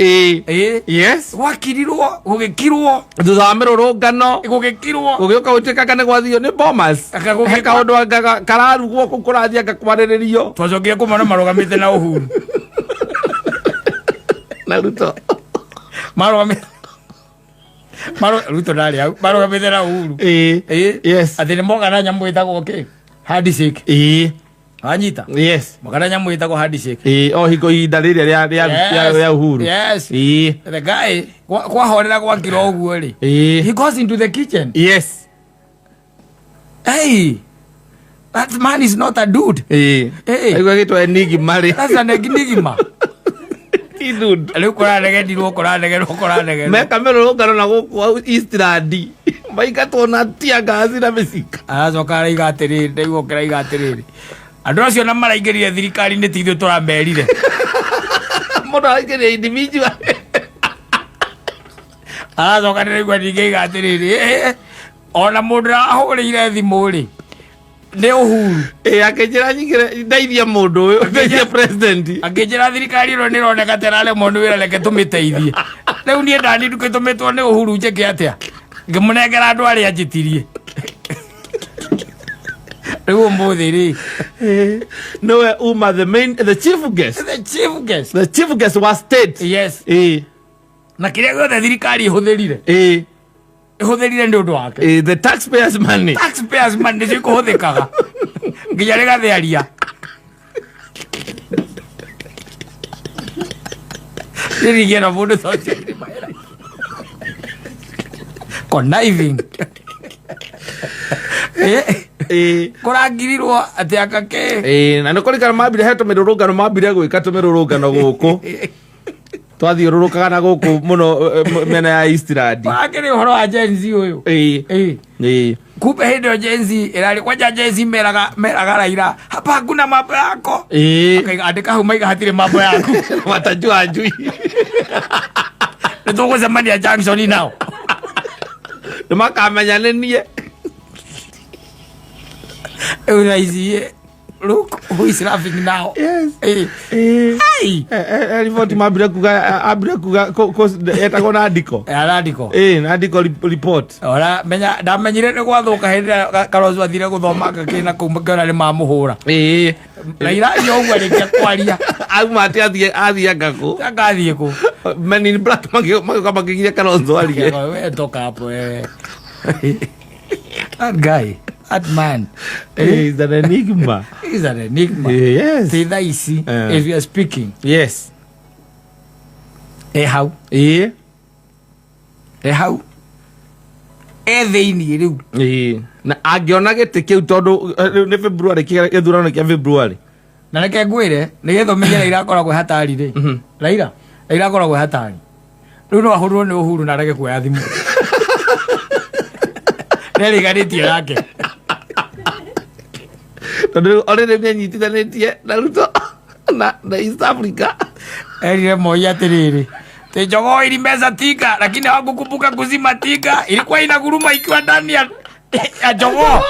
Yes. Gwakirirwo, gũgĩkirwo. Thutha wa mĩrũrũngano. Gũgĩkirwo. Gũgĩũka gũtuĩka kana gwathiio nĩ Bomas. Aka gũgĩka- He kaũndũ anga kararugwo kũu kũrathiĩ anga kwarĩrĩrio. Twacokire kũmona marũgamĩte na Uhuru. Na Ruto. Marũgamĩte. Ruto ndarĩ hau. Marũgamĩte na Uhuru. Yes. Atĩ nĩ moka na nyamũ ĩtagwo kĩ? Handshake. Wanyita? Yes. Moka na nyamũ ĩtagwo handshake. O hingo ihinda rĩrĩa rĩa Uhuru. Yes. The guy, kwahorera gwakira ũguo rĩ. He goes into the kitchen. Yes. Hey. That man is not a dude. Hey. Aigua gĩtwa enigma rĩ. That's an enigma. Ti dude. Rĩu kũranegenirwo, kũranegenwo, kũranegenwo. Meka mĩrũrũngano na gũkũ Eastland. Maingatwo na tear gas na mĩcinga. Aracoka araiga atĩrĩrĩ, ndaigua ũkĩraiga atĩrĩrĩ. Andũ acio na maraingĩrire thirikari-inĩ ti ithuĩ tũramerire. Mũndũ araingĩrire individual. Aracoka ndĩraigua ningĩ aiga atĩrĩrĩ, ona mũndũ ũrahũrĩire thimũ rĩ, nĩ Uhuru. Akĩnjĩra nyingĩre, ndeithie mũndũ ũyũ, ndeithie president. Akĩnjĩra thirikari ĩno nĩ ĩroneka ta ĩraremwo nĩ wĩra, reke tũmĩteithie. Rĩu niĩ ndani ndũgĩtũmĩtwo nĩ Uhuru njĩke atĩa? Ngĩmũnengera andũ arĩa anjĩtirie. Rĩu ũmũthĩ rĩ. Nĩwe uma the main, the chief guest. The chief guest. The chief guest wa state. Yes. Na kĩrĩa gĩothe thirikari ĩhũthĩrire. Ĩhũthĩrire nĩ ũndũ wake. The taxpayers money. Taxpayers money nĩcio ikũhũthĩkaga. Nginya rĩgathĩaria. Rĩrigĩra mũndũ ta ũcio irĩ mahera. Conniving. Kũrangirirwo atĩ aka kĩ? Na nĩ kũrikana mambire he tũmĩrũrũngano mambire gwĩka tũmĩrũrũngano gũkũ. Twathiũrũrũkaga na gũkũ mũno mĩena ya Eastland. Wakĩrĩ ũhoro wa Gen Z ũyũ. Kumbe hĩndĩ ĩyo Gen Z ĩrarĩ kwanja Gen Z meraga Raila, hapa hakuna mambo yako. Akaiga, andĩka hau maiga hatirĩ mambo yaku. Watajua ajui. Nĩ tũgũcemania junction nao. Nĩ makamenya nĩ niĩ. Rĩu thaa ici, look who is laughing now. Yes. Hey. Riboti mambire kuga, ambire kuga, etagwo Nandiko. Nandiko. Nandiko report. Ora, menya, ndamenyire nĩ gwathuka hĩndĩ ĩrĩa Kalonzo athire gũthoma ngakĩna kũu ngĩona nĩ mamũhũra. Raila athiĩ ũguo arĩkia kwaria. Auma atĩ athiĩ anga kũ? Anga athiĩ kũ? Men in Black magĩũka makĩgiria Kalonzo arie. We toka hapo wewe. That guy, that man. He is an enigma. He is an enigma. Yes. Ti thaa ici, as we are speaking. Yes. Hau. Hau. Thĩiniĩ rĩu. Na angĩona gĩtĩ kĩu tondũ rĩu nĩ February, gĩthurano kĩa February. Na reke ngwĩre, nĩgetha ũmenye Raila akoragwo e hatari rĩ. Raila akoragwo e hatari. Rĩu no ahũrwo nĩ Uhuru na arege kuoya thimũ. Nĩariganĩtie nake. Tondũ rĩu already nĩanyitithanĩtie na Ruto na East Africa. Erire Moi atĩrĩrĩ, "Ati jogoo ilimeza tinga lakini hawakukumbuka kuzima tinga, ilikuwa inaguruma ikiwa ndani ya jogoo."